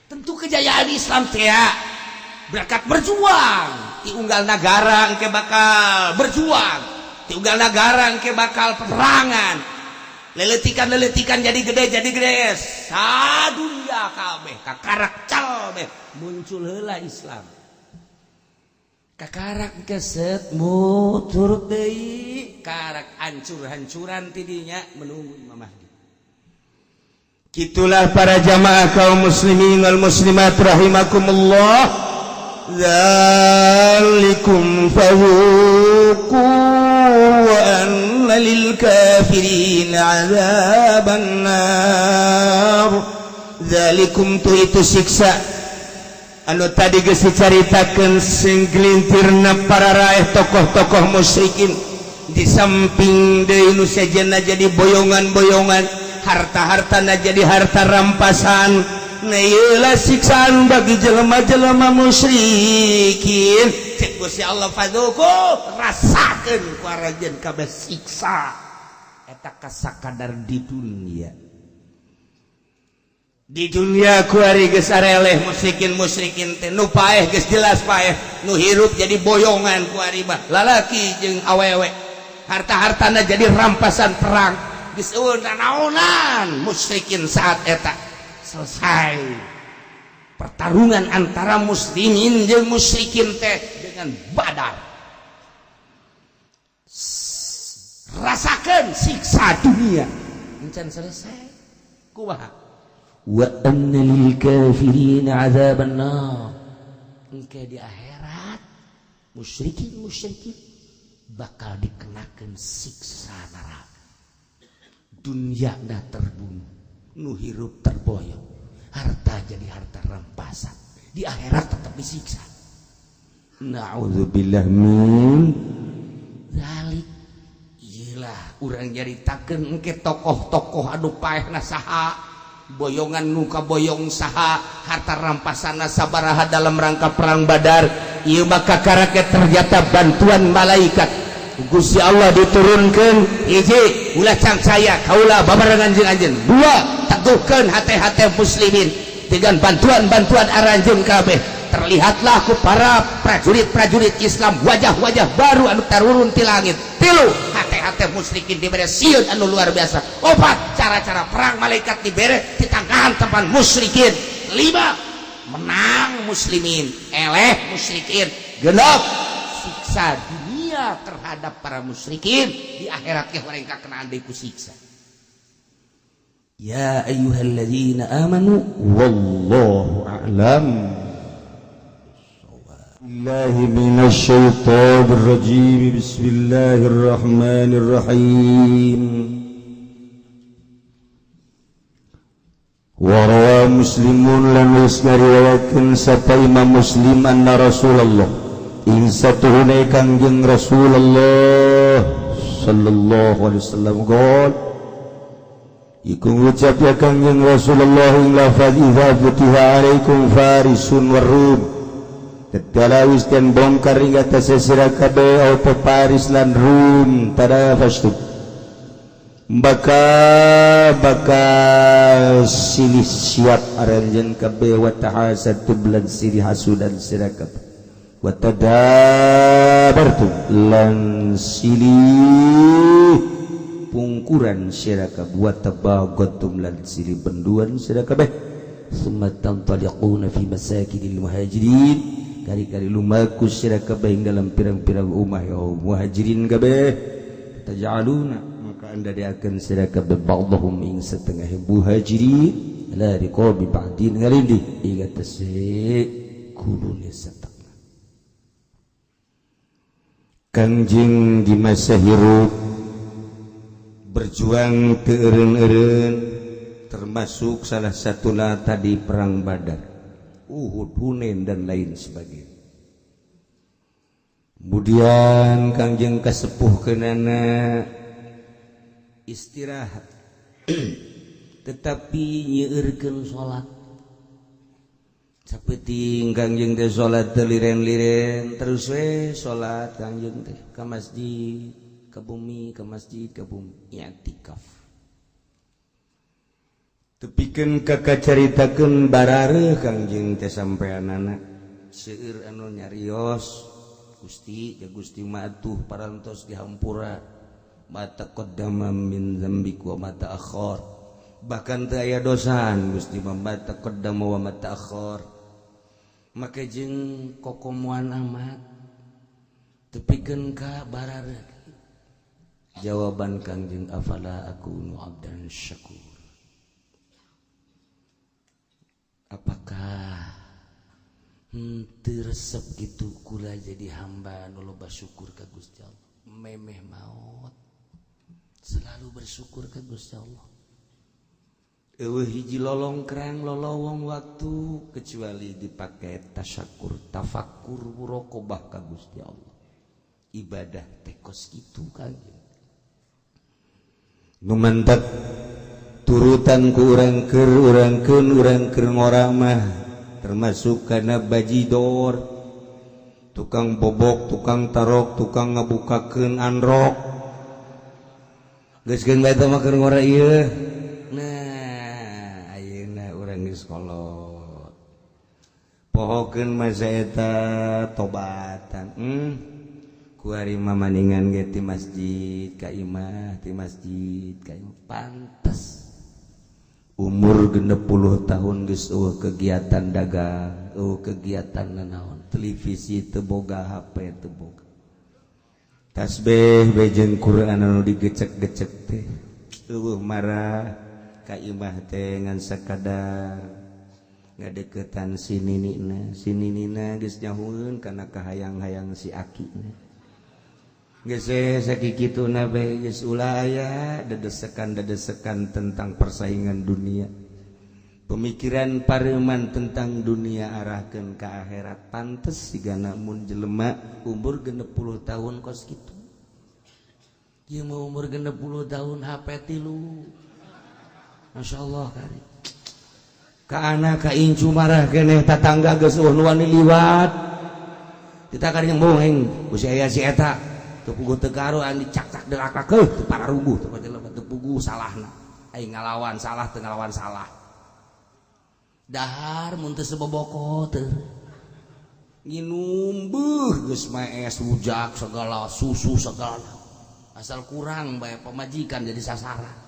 Tentu kejayaan Islam teh berkat berjuang di unggal negara, engke bakal berjuang di unggal negara, engke bakal peperangan, leletikan leletikan jadi gede, jadi gede, sadunya kabeh kakarak cal beh muncul heula Islam, kakarak keset mutur deui, karak hancur-hancuran tidinya menunggu Imam Mahdi. Itulah para jamaah kaum muslimin wal muslimat rahimakumullah. Dzalikum fadzuqu wa anna lil kafirin adzaban nar. Dzalikum tu itu siksa anu tadi geus dicaritakeun, sing gelintirna para raeh tokoh-tokoh musyrikin, di samping deui nu sejenna jadi boyongan-boyongan, harta-harta na jadi harta rampasan. Nah, ieulah siksaan bagi jelema-jelema musyrikin. Cek Gusti Allah, fadzuqu, rasakeun ku aranjeun kabeh siksa eta kasakadar di dunia. Di dunia kuari geus areleh musyrikin musyrikin teh, nu paeh geus jelas paeh, nu hirup jadi boyongan kuari mah, lalaki jeung awewe, harta-hartana jadi rampasan perang, geus eueuh naonan musyrikin saat eta. Selesai pertarungan antara muslimin jeung musyrikin teh dengan Badar. Rasakan siksa dunia encan selesai, kumaha? Wa anna lil kafirin adzaban nar. Engke di akhirat musyrikin musyrikin bakal dikenakan siksa neraka. Dunia dah terbunuh, nu hirup terboyong, harta jadi harta rampasan, di akhirat tetap disiksa. Na'udzubillah min dzalik. Iyalah urang nyaritakeun engke tokoh-tokoh anu paehna saha, boyongan nu kaboyong saha, harta rampasanna sabaraha dalam rangka perang Badar. Ieu maka karake ternyata bantuan malaikat. Gusti Allah diturunkan. Hiji, ulah cangcaya kaula babarengan jeung anjeun. Dua, teguhkeun hate-hate muslimin dengan bantuan-bantuan aranjeun kabeh. Terlihatlah ku para prajurit-prajurit Islam wajah-wajah baru anu tarurun ti langit. Tilu, hate-hate musyrikin dibere sieun anu luar biasa. Opat, cara-cara perang malaikat dibere di tanggahan tempat musyrikin. Lima, menang muslimin, eleh musyrikin. Genep, siksa dunia terhadap para musyrikin, di akhirat ke mereka kena ku siksa. Ya ayyuhalladzina amanu, wallahu a'lam. الله من الشيطان الرجيم. بسم الله الرحمن الرحيم. وروى مسلم lan wis ngariwayatkeun sapa Imam Muslim anna Rasulullah ing satuhune Kangjeng Rasulullah sallallahu alaihi wasallam qol, iku ngucap ya Kangjeng Rasulullah ing lafaz, idza futiha alaikum farisun warum, tatkala wis den bongkar ing atase sira kabeh apa Paris lan Rum, tadafastu, bakal bakal silih siap aranjeun kabeh, wa tahasadu lan silih hasudan sira kabeh, wa tadabartum lan silih pungkuran sira kabeh, wa tabaghadtum lan silih benduan sira kabeh, summa tantaliquna fi masakinil muhajirin, kari-kari lumaku sira kabeh ing dalam pirang-pirang umah ya muhajirin kabeh, taj'aluna, maka anda diakan sira kabeh, ba'dahum ing setengah muhajirin, ala riqabi ba'din, ngalindih ing atase kulune setengah. Kangjeng di masa hirup berjuang teu eureun-eureun, termasuk salah satulah tadi perang Badar, Uhud, Hunain, dan lain sebagainya. Kemudian Kangjeng kasepuh kenana istirahat, tetapi nyeurkeun salat. Sapeting Kangjeng teh salat teu liren-liren, terus we salat Kangjeng teh ka masjid, ka bumi, ka masjid, ka bumi, i'tikaf. Tepikeun ka kacaritakeun barareuh Kangjeng teh sampeanana seueur anu nyarios, Gusti ya Gusti mah atuh parantos dihampura ma taqaddama min dzambik wa ma ta'akhkhar, bahkan teu aya dosaan Gusti mah, ma taqaddama wa ma ta'akhkhar. Make jeung kokomoan amat tepikeun ka barareuh. Jawaban Kangjeng, afala akunu abdan syakur, apakah teu resep gitu kula jadi hamba nu loba syukur ka Gusti Allah? Memeh maot selalu bersyukur ka Gusti Allah. Eueuh hiji lolongkrang lolowong waktu kecuali dipakai tasyakur, tafakur, muraqabah ka Gusti Allah. Ibadah teh kos kitu Kangjeng. Nu mantap turutan ku urang keur urangkeun urang keur ngora mah termasuk kana bajidor, tukang bobok, tukang tarok, tukang ngabukakeun anrok. Geus keun bae teh mah keur ngora ieu. Nah, ayeuna urang geus kolot, pohokeun masa eta tobatan. Kuari mamaningan ge ti masjid ka imah, ti masjid ka imah, pantes umur 60 tahun geus eueuh kegiatan dagang, eueuh kegiatan nanaon, televisi teu boga, HP teu boga, tasbih be jeung Quran anu digecek-gecek teh eueuh. Marah ka imah teh ngan sakadar ngadeukeutan si ninina, si ninina geus nyahueun kana kahayang-hayang si akina. Geus sakituna bae, geus ulah aya dedesekan-dedesekan tentang persaingan dunia. Pemikiran pareman tentang dunia arahkeun ka akhirat. Pantes sigana mun jelema umur 60 tahun kos kitu. Ieu mah umur 60 tahun HP tilu. Masya Allah kari. Ka anak ka incu marah keneh, tatangga geus eueuh nu wani liwat. Kita kari yang bohong ku si aya si eta. Teu puguh teu karuan dicak-cak delak keuh teu pararuguh teu jelema teu puguh salahna. Aing ngalawan salah teu ngalawan salah. Dahar mun teu seboboko teu. Nginum beuh geus maes rujak segala susu segala. Asal kurang bae pamajikan jadi sasaran.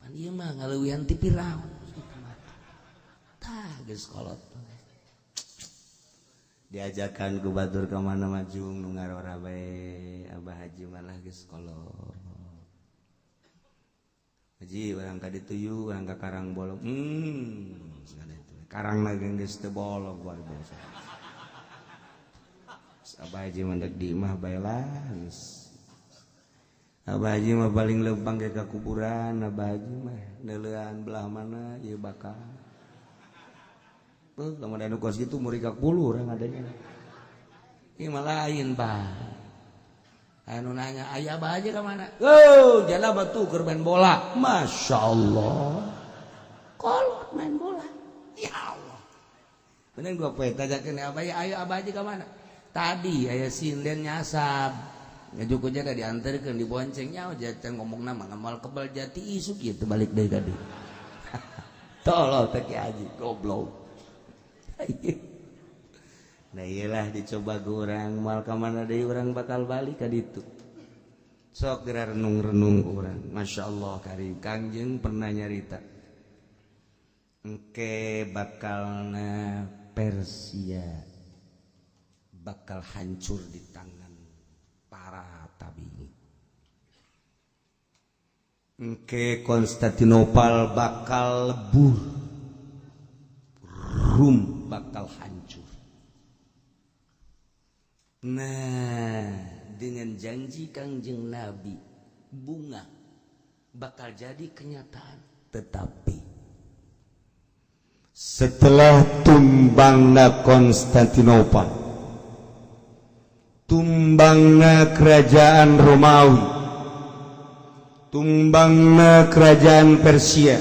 Pan ieu mah ngaleuwihan ti Firaun. Tah geus kolot. Diajakan ku batur ka mana majung nu ngarora bae, Abah Haji malah geus kolot. Haji urang ka ditu yuk, urang ka Karang Bolong. Karang lagi geus teu bolong, luar biasa. Abah Haji mah dek di imah bae lah geus. Abah Haji mah paling lempang ke kuburan, Abah Haji mah neuleuan belah mana ieu bakal. Tuh, lamun anu kos kitu murid 10 urang adanya. Ieu mah lain, Pak. Anu nanya, "Aya Abah Haji ka mana?" Oh, jala batu keur main bola. Masya Allah. Kolot main bola. Ya Allah. Bener gua poe tanyakeun Abah, "Ayo Abah Haji ka mana?" Tadi aya sinden nyasab. Ngajuku jaga diantarkeun dibonceng nya jajan ngomongna mah ngamal kebal jati isuk kieu balik deui ka dieu. Tolol teh Ki Haji, goblok. Nah iyalah dicoba ke urang moal ka mana deui urang bakal balik ka ditu. Sok geura renung-renung urang. Masya Allah karim. Kangjeng pernah nyarita. Engke bakalna Persia bakal hancur di tangan para tabiin. Engke Konstantinopel bakal lebur. Rum bakal hancur. Nah, dengan janji Kangjeng Nabi bunga bakal jadi kenyataan, tetapi setelah tumbangna Konstantinopel, tumbangna kerajaan Romawi, tumbangna kerajaan Persia,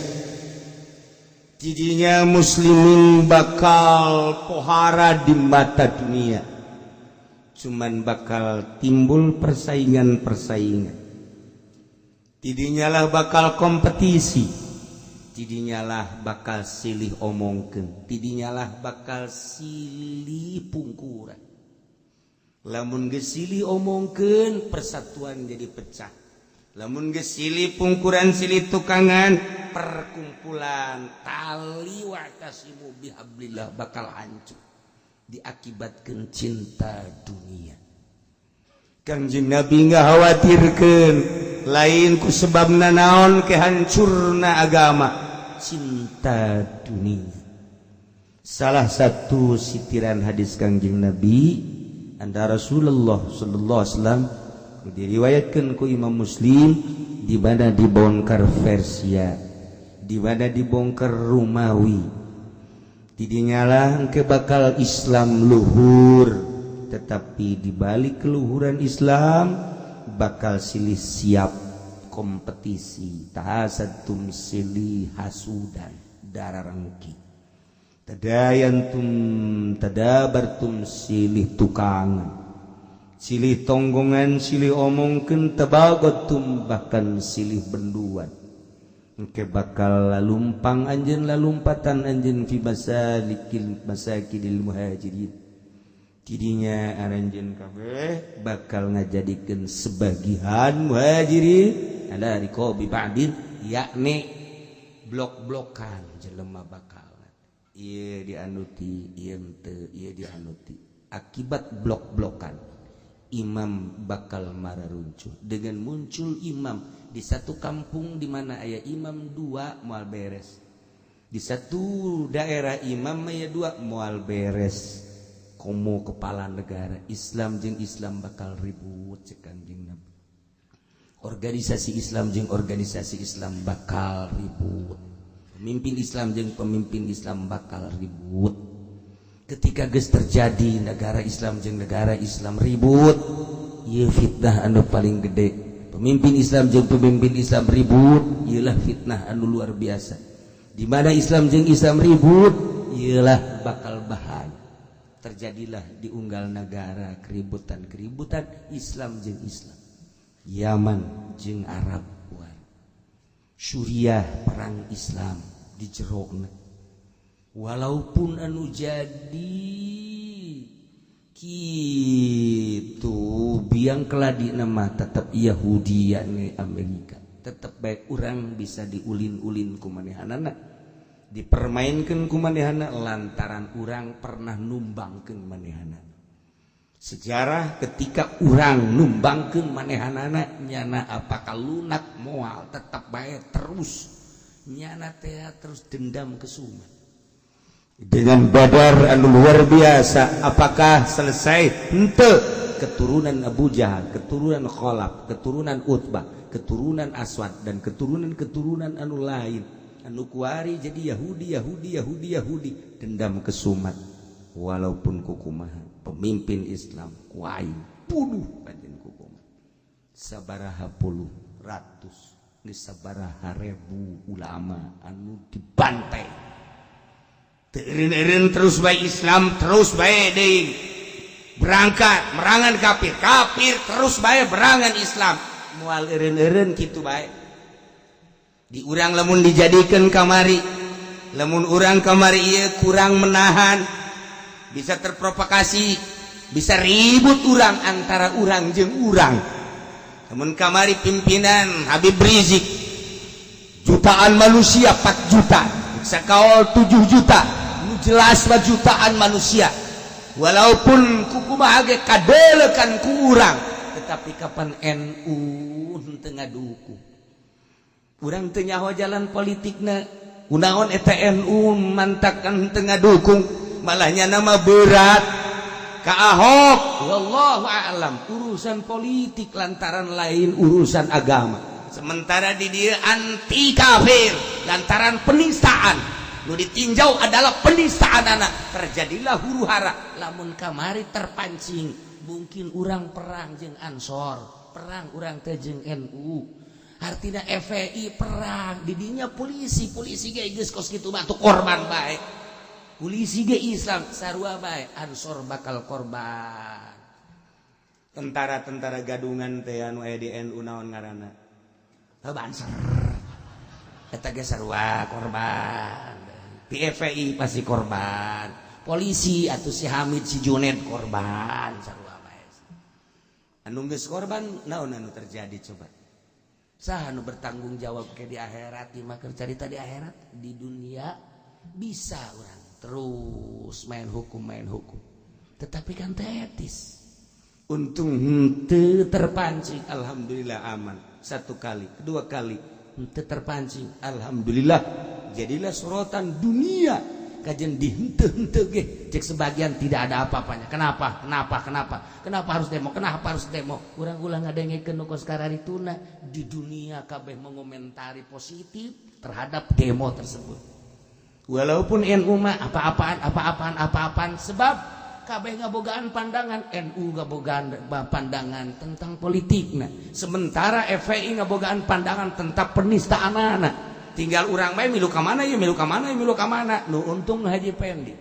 jadinya muslimin bakal pohara di mata dunia, cuman bakal timbul persaingan-persaingan, tidinyalah bakal kompetisi, tidinyalah bakal silih omongkeun, tidinyalah bakal silih pungkuran. Lamun geus silih omongkeun, persatuan jadi pecah. Lamun geus silih pungkuran, silih tukangan, perkumpulan tali wa'tasimu bihablillah bakal hancur diakibatkan cinta dunia. Kangjeng Nabi ngakhawatirkeun lain ku sebabna naon kehancurna agama, cinta dunia. Salah satu sitiran hadis Kangjeng Nabi antara Rasulullah sallallahu alaihi wasallam diriwayatkan ku Imam Muslim, di mana dibongkar Persia, di mana dibongkar Romawi, tidinyalah engke bakal Islam luhur, tetapi di balik keluhuran Islam bakal silih siap kompetisi, tahasadtum silih hasudan darah rengki, tadayantum tadabartum silih tukangan, silih tonggongan, silih omongkeun, tabagotum bahkan silih benduan. Engke bakal lalumpang anjeun, lalumpatan anjeun fi masalikil masakidil muhajirin. Tidinya aranjeun kabeh bakal ngajadikeun sebagian muhajirin ala riqabi ba'din, yakni blok-blokan jelema bakal ieu dianuti, ieu henteu, ieu dianuti. Akibat blok-blokan, imam bakal mararuncuh. Dengan muncul imam di satu kampung di mana aya imam dua moal beres, di satu daerah imam aya dua moal beres, komo kepala negara Islam jeung Islam bakal ribut. Cek Kanjeng Nabi, organisasi Islam jeung organisasi Islam bakal ribut, pemimpin Islam jeung pemimpin Islam bakal ribut. Ketika geus terjadi negara Islam jeung negara Islam ribut, ieu fitnah anu paling gede. Pemimpin Islam jeung pemimpin Islam ribut, ieulah fitnah anu luar biasa. Di mana Islam jeung Islam ribut, ieulah bakal bahaya. Terjadilah di unggal negara keributan-keributan Islam jeung Islam, Yaman jeung Arab war, Suriah perang Islam di jerona. Walaupun anu jadi kitu biang keladi nama tetap Yahudi Amerika, tetap baik orang bisa diulin-ulin ku manehanana, dipermainkan ku manehana lantaran urang pernah numbangkeun manehana. Sejarah ketika urang numbangkeun manehanana, nyana apakah lunak? Moal, tetap baik terus nyana teh, terus dendam kesumat dengan Badar anu luar biasa. Apakah selesai? Henteu. Keturunan Abu Jahal, keturunan Khalaf, keturunan Utbah, keturunan Aswad, dan keturunan-keturunan anu lain anu kuari jadi Yahudi, Yahudi, Yahudi, Yahudi, dendam kesumat. Walaupun kukumaha pemimpin Islam ku aing bunuh kajen kukumaha, sabaraha puluh ratus geus sabaraha ribu ulama anu dibantai. Teu eureun-eureun, terus bae Islam, terus bae deui berangkat merangan kafir, kafir terus bae berangan Islam, moal eureun-eureun kitu bae. Di urang lamun dijadikan kamari, lamun urang kamari ieu kurang menahan, bisa terprovokasi, bisa ribut urang antara urang jeung urang. Lamun kamari pimpinan Habib Rizik jutaan manusia, 4 juta, sakawal 7 juta, nu jelas mah jutaan manusia, walaupun kukumaha ge kadelekan ku urang. Tetapi kapan NU henteu ngadukung? Urang teu nyaho jalan politikna kunaon eta NU mantakan henteu ngadukung, malahnya nama berat ka Ahok. Wallahu a'lam, urusan politik lantaran lain urusan agama. Sementara di dia anti kafir lantaran penistaan, nu ditinjau adalah penistaan anak, terjadilah huru hara. Lamun kamari terpancing, mungkin urang perang jeung Ansor, perang urang teh jeung NU, artinya FPI perang didinya polisi, polisi ge geus kos kitu mah tuh korban bae, polisi ge Islam sarua bae, Ansor bakal korban. Tentara-tentara gadungan teh anu aya di NU naon ngaranna? Heuh, Banser eta ge sarua korban, PFI pasti korban, polisi atau si Hamid, si Junet korban sarua bae. Anu geus korban naon anu terjadi coba? Saha nu bertanggung jawab ke di akhirat? Di mah cerita di akhirat. Di dunia bisa orang terus main hukum, main hukum, tetapi kan etis. Untung henteu terpancing, alhamdulillah aman. Satu kali, kedua kali henteu terpancing. Alhamdulillah, jadilah sorotan dunia kajian di henteu henteu ge cek sebagian tidak ada apa-apanya. Kenapa, kenapa, kenapa, kenapa harus demo, kenapa harus demo? Urang ulah ngadengekeun nu kos kararituna. Di dunia kabeh mengomentari positif terhadap demo tersebut, walaupun NU mah apa-apaan, apa-apaan, apa-apaan, sebab kabeh ngabogaan pandangan. NU ngabogaan pandangan tentang politik, nah sementara FPI ngabogaan pandangan tentang penistaan anak. Tinggal urang bae milu ka mana ya, milu ka mana ya, milu ka mana. Nu untung Haji Pendi.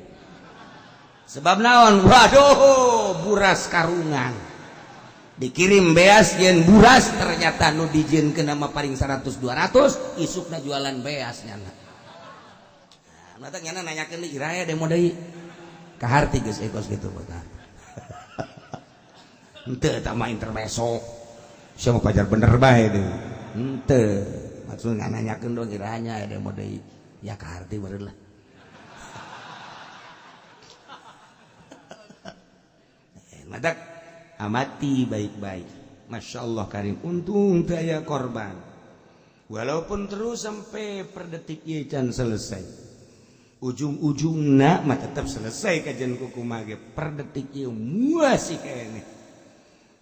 Sebab naon? Waduh, buras karungan dikirim beas yen buras, ternyata nu dijieunkeun nama paling 100 200, isukna jualan beas nyana. Nah, mata nyana nanyakeun deui, iraha demo deui? Kaharti geus kos kitu mah. Henteu, eta mah intermezzo. Sia mah pajar bener bae deui. Henteu, maksudna nanyakeun dong irahanya demo deui. Ya kaharti baru lah. Matak amati baik-baik. Masya Allah karim, untung teu aya korban. Walaupun terus sampai per detik ieu can selesai. Ujung-ujungna mah tetap selesai kajian kukumaha ge, per detik ieu masih keneh.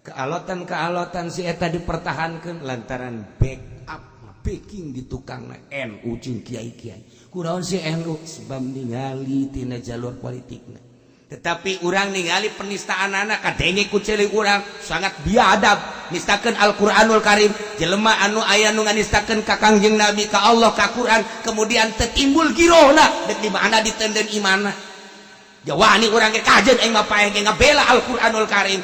Kealotan-kealotan si eta dipertahankan lantaran backup backing di tukang NU jeung kiai-kiai. Kunaon si NU? Sebab ningali tina jalur politikna. Tetapi urang ningali penistaan anak, kadenge ku ceuli urang sangat biadab nistakeun Al-Qur'anul Karim, jelema anu aya nu nganistakeun ka Kangjeng Nabi, ka Allah, ka Quran, kemudian teu timbul girohna, dek di mana diteundeun imana? Jawani urang ge kajeun aing mah paeh ge ngabela Al-Qur'anul Karim.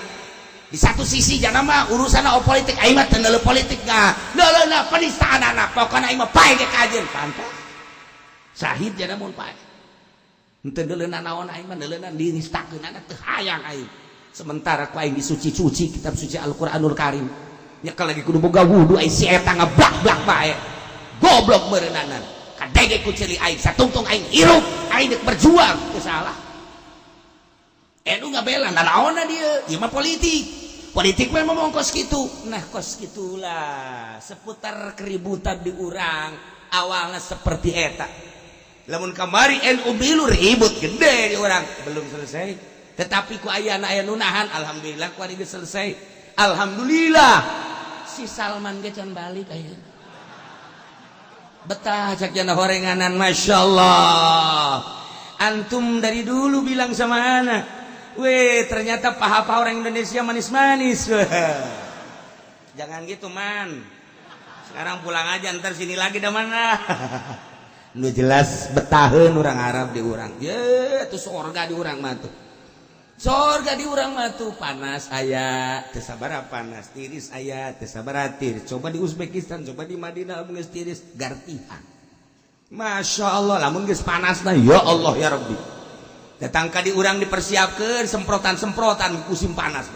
Di satu sisi jana mah urusan politik, aing mah teu neuleuh politik ga. Neuleuhna penistaanana, pokona aing mah paeh ge kajeun. Pantas. Sahid jana mun paeh. Henteu neuleuhna naon, aing mah neuleuhna dinistakeunana teu hayang aing. Sementara ku aing disuci-suci kitab suci Al-Qur'anul Karim. Nyekel lagi kudu boga wudu, aing si eta ngablak-blak bae. Goblok meureunana. Kadege ku ceuli aing satungtung aing hirup, aing dek berjuang teu salah. Nu ngabela nanaonna dia, ieu mah politik. Politik memang ngomong kos kitu. Nah, kos gitulah seputar keributan di urang awalnya seperti eta. Lamun kamari NU milu ribut gede di urang, belum selesai. Tetapi ku ayana aya nu nahan, alhamdulillah ku geus selesai. Alhamdulillah si Salman ge can balik ayeuna. Betah cak jana horenganan, Masya Allah. Antum dari dulu bilang sama anak, weh, ternyata paha-paha orang Indonesia manis-manis. Jangan gitu, man. Sekarang pulang aja, ntar sini lagi dah mana. Nu jelas betaheun orang Arab di urang. Ye, tuh sorga di urang mah tuh. Sorga di urang mah tuh panas aya, teu sabaraha panas, tiris aya, teu sabaraha tiris. Coba di Uzbekistan, coba di Madinah mun geus tiris gartihan. Masya Allah, lamun geus panasna ya Allah ya Rabbi. Datang ka di urang dipersiapkan semprotan-semprotan musim panas.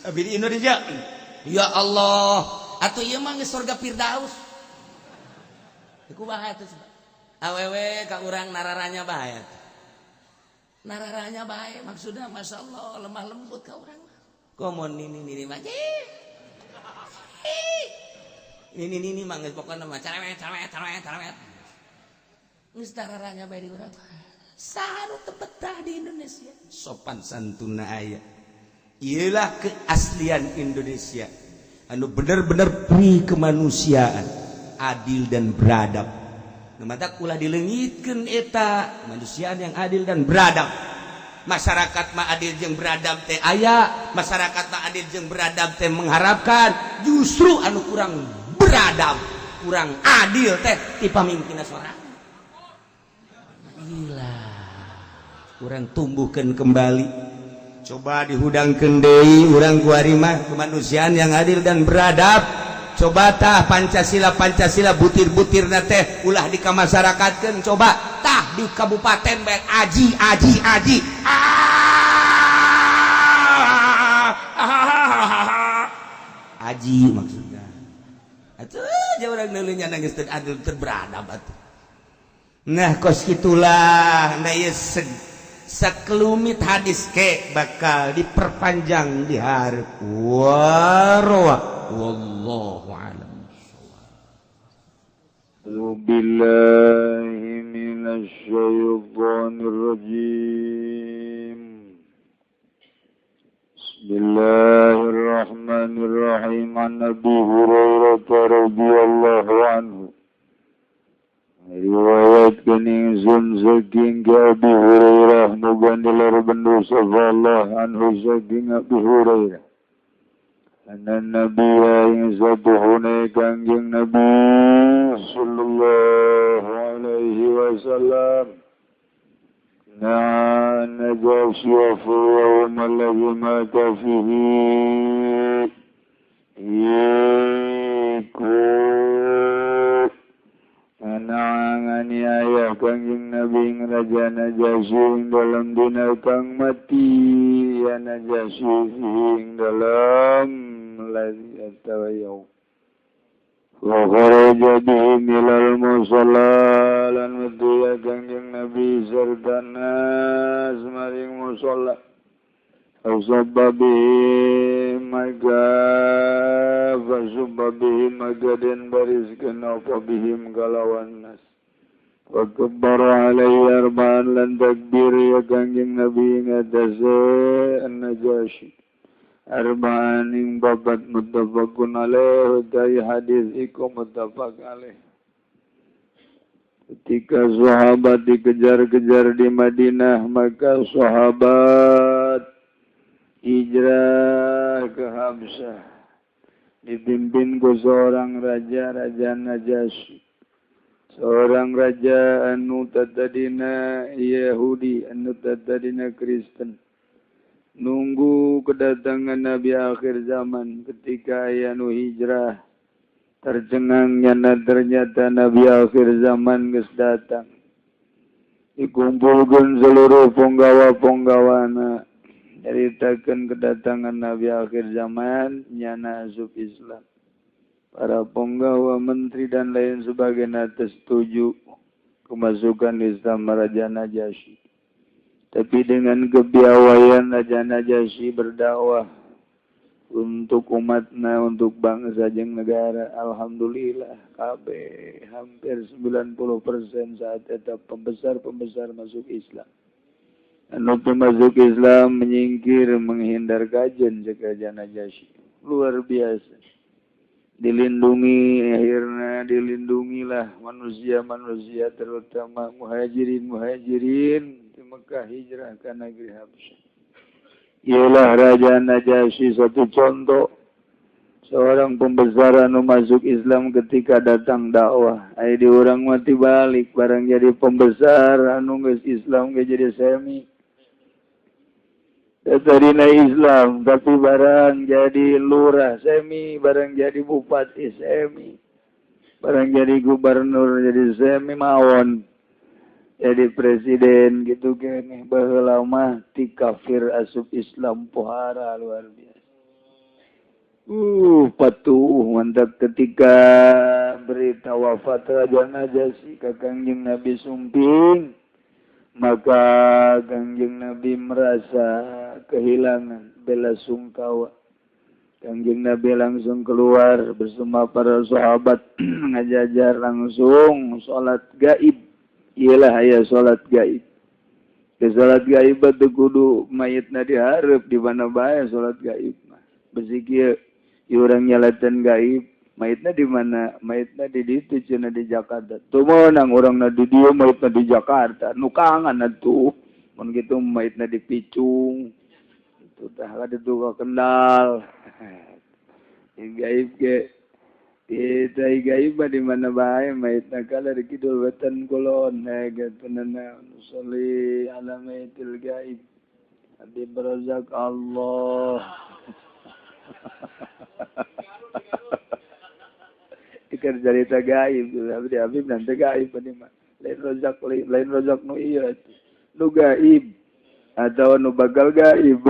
Tapi di Indonesia, ya Allah, atau ieu mah geus surga Firdaus. Iku bahaya tuh. Awewe ka urang nararanya bahaya. Nararanya bae maksudnya Masya Allah lemah lembut ka urang. Komo nini nini mah. Nini nini mah geus pokona mah cerewet cerewet cerewet cerewet. Geus nararanya bae di urang. Saha nu teu betah di Indonesia? Sopan santuna aya. Iyalah keaslian Indonesia. Anu bener-bener pri kemanusiaan, adil dan beradab. Nu matak ulah dileungitkeun eta kemanusiaan yang adil dan beradab. Masyarakat mah adil jeung beradab teh aya, masyarakat mah adil jeung beradab teh mengharapkan justru anu kurang beradab, kurang adil teh ti pamimpinna sorangan. Gila. Kurang tumbuhkan kembali. Coba dihudangkeun deui urang kuari mah kemanusiaan yang adil dan beradab. Coba tah Pancasila Pancasila butir-butirna teh ulah dikamasyarakatkeun, coba tah di kabupaten bae aji aji aji. Ah, aji maksudnya. Atuh aja urang neuleuh nangis teu adil teu beradab atuh. Nah, kos gitulah. Nah, ieu sakelumit hadis ke bakal diperpanjang di hareup. Warwa wallahu alam. أعوذ بالله من الشيطان الرجيم. بسم الله الرحمن الرحيم. عن أبي هريرة رضي الله عنه riwayatkeun ingsun saking ka Abi Hurairah, muga nilar bendu sapa Allah anhu saking Abi Hurairah, anna nabiyya ing satuhune Kangjeng Nabi sallallahu alaihi wasallam na'a Najasyi fi yawm alladhi mata fihi iku nganiaya Kangjeng Nabi ing Raja Najasyi ing dalam dina kang mati ya Najasyi ing dalam ladzi atawa yaum. Wa kharaja bihim ilal musalla lan metu ya Kangjeng Nabi serta nas maring musalla. Fasabba bihim maka fasubba bihim maka den bariskeun apa bihim kalawan nas. Wa kabbara alaihi arba'an lan takbir ya Kangjeng Nabi ing atase An-Najasyi arba'an ing babat. Muttafaqun alaihi utai hadis iku muttafaq alaih. Ketika sahabat dikejar-kejar di Madinah, maka sahabat hijrah ke Habsyah dipimpin ku seorang raja, Raja Najasyi. Seorang raja anu tadina Yahudi anu tadina Kristen nunggu kedatangan Nabi akhir zaman. Ketika aya nu hijrah tercengang nyana ternyata Nabi akhir zaman geus datang. Dikumpulkeun seluruh punggawa-punggawana nyaritakeun kedatangan Nabi akhir zaman nyana asup Islam. Para punggawa menteri dan lain sebagainya setuju kemasukan Islam Raja Najasyi. Tapi dengan kepiawaian Raja Najasyi berdakwah untuk umatna, untuk bangsa jeung negara. Alhamdulillah kabeh hampir 90% saat eta pembesar-pembesar masuk Islam. Anu masuk Islam menyingkir menghindar kajen ceuk Raja Najasyi. Luar biasa. Dilindungi akhirnya dilindungilah manusia-manusia terutama muhajirin di Mekah hijrah ke negeri Habsyah. Ialah Raja Najasyi satu contoh seorang pembesar anu masuk Islam ketika datang dakwah. Aya di urang mati balik barang jadi pembesar anu geus Islam ge jadi semi. Tadina Islam tapi barang jadi lurah semi, barang jadi bupati semi, barang jadi gubernur jadi semi mawon, jadi presiden gitu kene. Baheula mah ti kafir asup Islam pohara luar biasa. Patuh mantap ketika berita wafat Raja Najasyi ka Kangjeng Nabi sumping, maka Kangjeng Nabi merasa kehilangan bela sungkawa. Kangjeng Nabi langsung keluar bersama para sahabat ngajajar langsung salat gaib. Iyalah aya salat gaib. Ke salat gaib teu kudu mayitna dihareup di mana bae salat gaib mah. Besi kieu urang nyalatan gaib, mayitna di mana? Mayitna di ditu cenah di Jakarta. Teu meunang urangna di dieu mayitna di Jakarta. Nu kangen atuh. Mun kitu mayitna di Picung. Itu tah ka ditu ka Kendal. Gaib ge eta gaib mah di mana bae mayitna kala di kidul wetan kulon gitu nana sholli ala mayitil gaib. Habib Razak Allah. Ikan cerita gaib, Habib Habib nanti gaib ini mah. Lain rozak nu iya, nu gaib atau nu bagal gaib.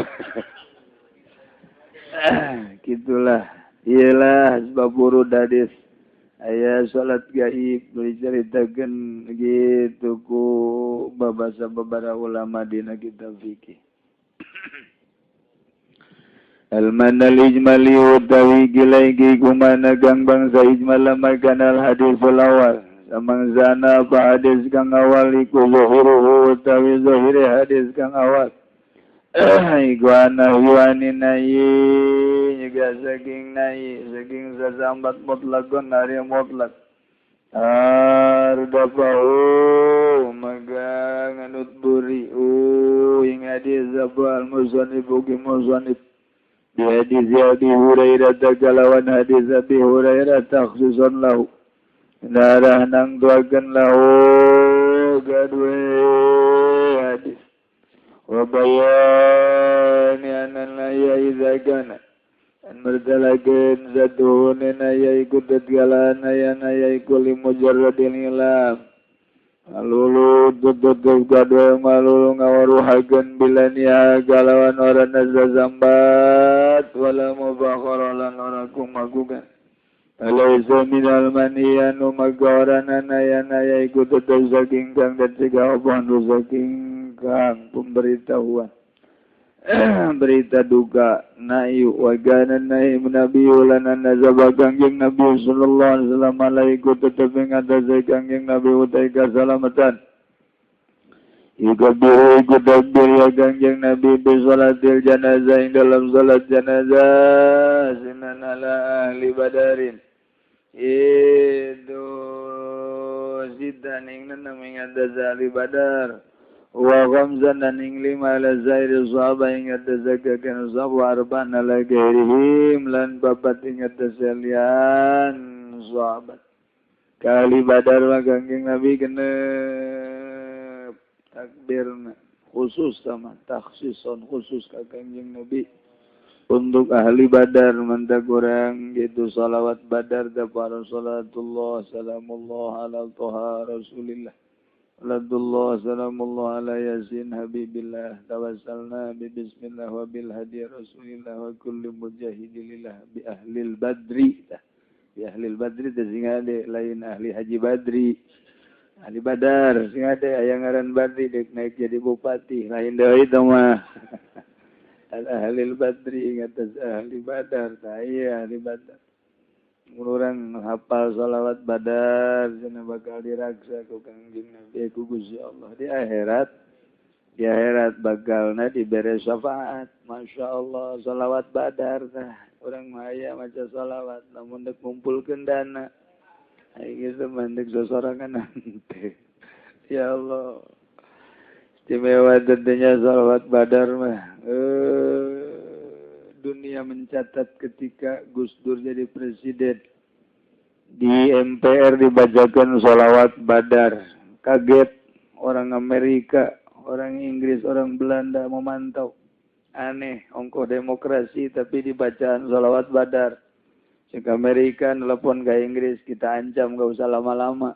Gitulah, iyalah sebab burud hadis. Aya salat gaib diceritakeun gitu ku babasa babara ulama dina kitab fikih. Al-manal ijmali utawi gilaigi kumana gang bangsa ijmal makanal hadisul awal samangzana apa hadis kang awal iku zuhuruhu utawi zuhire hadis kang awal iku ana yuani nayi juga saking nayi saking sasambat mutlakun ari mutlak ardafahu maka nganut buri ing hadis apa al-musannif ugi musannif di hadis Abi Hurairah kalawan hadis Abi Hurairah takhsusan lahu darah nang duakeun lahu gadwe hadis wa bayani anan la ya idza kana an merdalakeun zatuhun ya iku tetgalan ya ya iku li mujarradil ilam Alulu tutup gadwe malulu ngawaruhakeun bilania galawan ora nazambat wala mubakhara lan ora kumagugan. Alaisa minal maniyanu magawarana yana yaiku tetep saking kang dan cegah obohan saking kang pemberitahuan. Berita duka nayu wagana nahi nabi ulana nazaba kangjeng Nabi sallallahu alaihi wasallam alaiku tetep ing atase kangjeng Nabi utai kasalamatan yukabiru iku takbir ya kangjeng Nabi bi salatil janazah ing dalam salat janazah sinan ala ahli badarin itu sitan ing nenem ing atase ahli badar wa khamsan dan ing lima ala zairi sahabat ing atas zakakan sahabat arba'an ala gairihim lan babat ing atas salian sahabat. Kali Badar mah Kangjeng Nabi genep takbirna khusus sama takhsison khusus ka Kangjeng Nabi untuk ahli Badar mantak urang gitu salawat Badar da para salatullah salamullah ala toha Rasulillah salatullah salamullah ala yasin habibillah tawassalna bi bismillah wa bil hadi Rasulillah wa kulli mujahidilillah bi ahlil badri. Ya ahli badri teh sing ade lain ahli haji badri ahli badar sing ade aya ngaran badri deuk naik jadi bupati lain deui teh mah al ahli badri ingat ahli badar tah ieu ahli badar. Mun urang hafal shalawat badar cenah bakal diraksa ku Kangjeng Nabi ku Gusti Allah di akhirat. Di akhirat bakalna dibere syafaat. Masya Allah shalawat badar tah urang mah aya maca shalawat lamun dek ngumpulkeun dana aing geus mah dek sosorangan henteu. Ya Allah istimewa tentunya shalawat badar mah. Dunia mencatat ketika Gus Dur jadi presiden di MPR dibacakan sholawat badar. Kaget orang Amerika, orang Inggris, orang Belanda memantau. Aneh, ongkoh demokrasi tapi dibacaan sholawat badar. Cek Amerika nelpon ke Inggris, kita ancam gak usah lama-lama.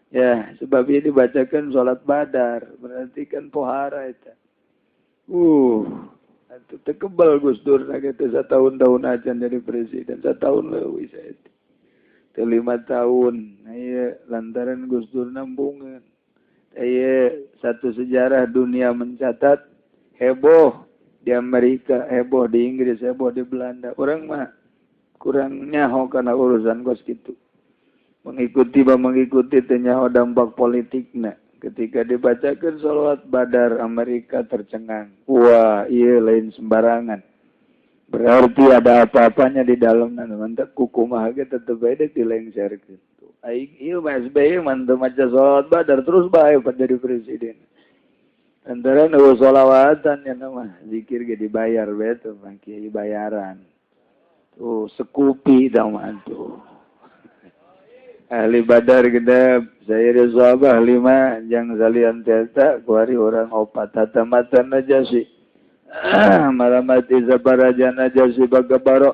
Ya, sebab ini dibacakan sholat badar, berarti kan pohara itu. Itu tekebal Gus Dur gitu setahun-tahun aja jadi presiden, setahun leuwih saya. 5 tahun. Nah, iya, lantaran Gus Dur nambungan. Iya, satu sejarah dunia mencatat heboh di Amerika, heboh di Inggris, heboh di Belanda. Orang mah kurang nyaho karena urusan kos gitu. Mengikuti mengikuti teu nyaho dampak politikna. Ketika dibacakan sholawat badar, Amerika tercengang. Wah, iya lain sembarangan. Berarti ada apa-apanya di dalamnya. Mantap kukumaha ge tetep bae deuk dilengserkeun. Aing ieu mah SBY mantep maca sholawat badar terus bae jadi presiden. Antara nu sholawatan ya mah zikir ge dibayar bae tuh mah kiai bayaran. Tuh sekupi tah mah tuh. Ahli badar gedep saya sahabah 5 jang salian teta kuari orang opat hatamatan najasi malamati zabaraja najasi bagabaro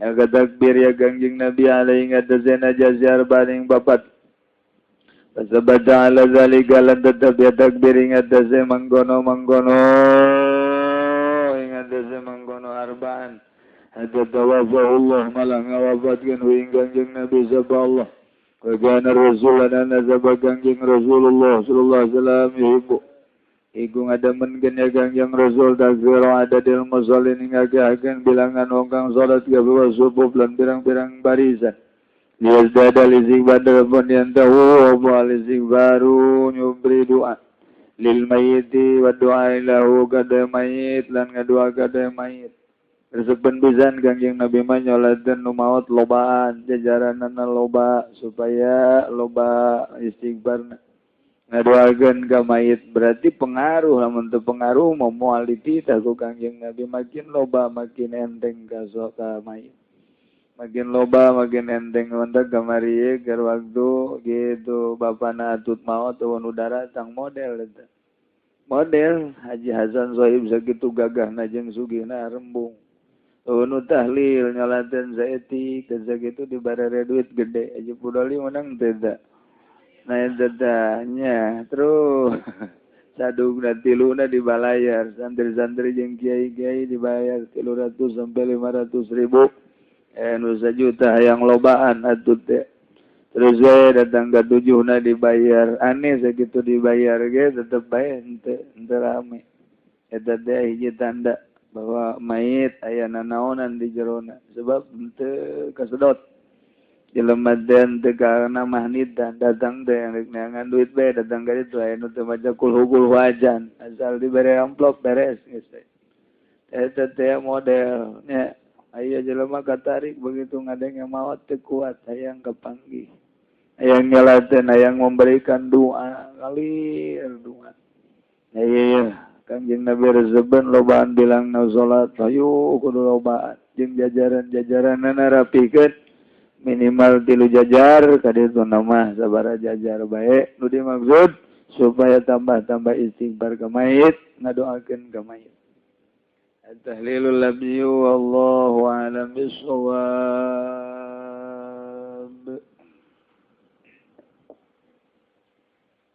ya takbir ya Kangjeng Nabi alaihi ngatasi najasi arbaning bapat pasabada ala zalika lan tetap ya takbir ngatasi manggono manggono ngatasi manggono arbaan hatta tawafahullah malah ngawafatkeun hu ing Kangjeng Nabi sapa Allah. Wa kana rasulana nazaba Kangjeng Rasulullah sallallahu alaihi wasallam yuhibbu iku ngadamen ya Kangjeng Rasul takbir adadil musallin ngagahakeun bilangan wong kang salat gawe subuh lan pirang-pirang barisan liyazdada lizigbadar pun yantahu wa alizigbaru nyubri doa lil mayyiti wa doa lahu kada mayit lan ngadua kada mayit. Resepen pisan Kangjeng Nabi mah nyolateun nu maot lobaan jajaranana loba supaya loba istighfarna ngadoakeun ka mayit berarti pengaruh lamun teu pengaruh mah moal dititah ku Kangjeng Nabi makin loba makin enteng ka sok ka mayit makin loba makin enteng mantap kamari ye keur waktu gitu bapana atut maot eueun udara tang model eta model Haji Hasan Sohib sakitu gagahna jeung sugihna rembung. Nu tahlil nyalaten saetik dan sakitu dibarere duit gede aja pudoli menang teu nah eta nya terus sadugna tiluna dibalayar santri-santri jeung kiai-kiai dibayar 300 sampai 500 ribu nu sajuta hayang lobaan atuh teh terus we datang ka tujuhna dibayar aneh sakitu dibayar ge tetep bae henteu rame eta teh hiji tanda bahwa mayit aya nanaonan di jerona sebab henteu kasedot jelema teh henteu karena mahnitan datang teh rek neangan duit bae datang ka ditu aya nu teu maca kulhu ajan asal dibere amplop beres geus eta teh model nya aya jelema katarik begitu ngadenge maot teu kuat hayang kapanggih hayang nyalateun hayang memberikan doa ngalir doa ieu Kangjeng Nabi rezeban lobaan bilang na salat hayu kudu lobaan jeung jajaran-jajaranna rapikeun Minimal 3 jajar kaditu mah sabaraha jajar bae nu dimaksud supaya tambah-tambah istighfar ka mayit, ngadoakeun ka mayit. At-tahlilul labzi wallahu a'lam bissawab.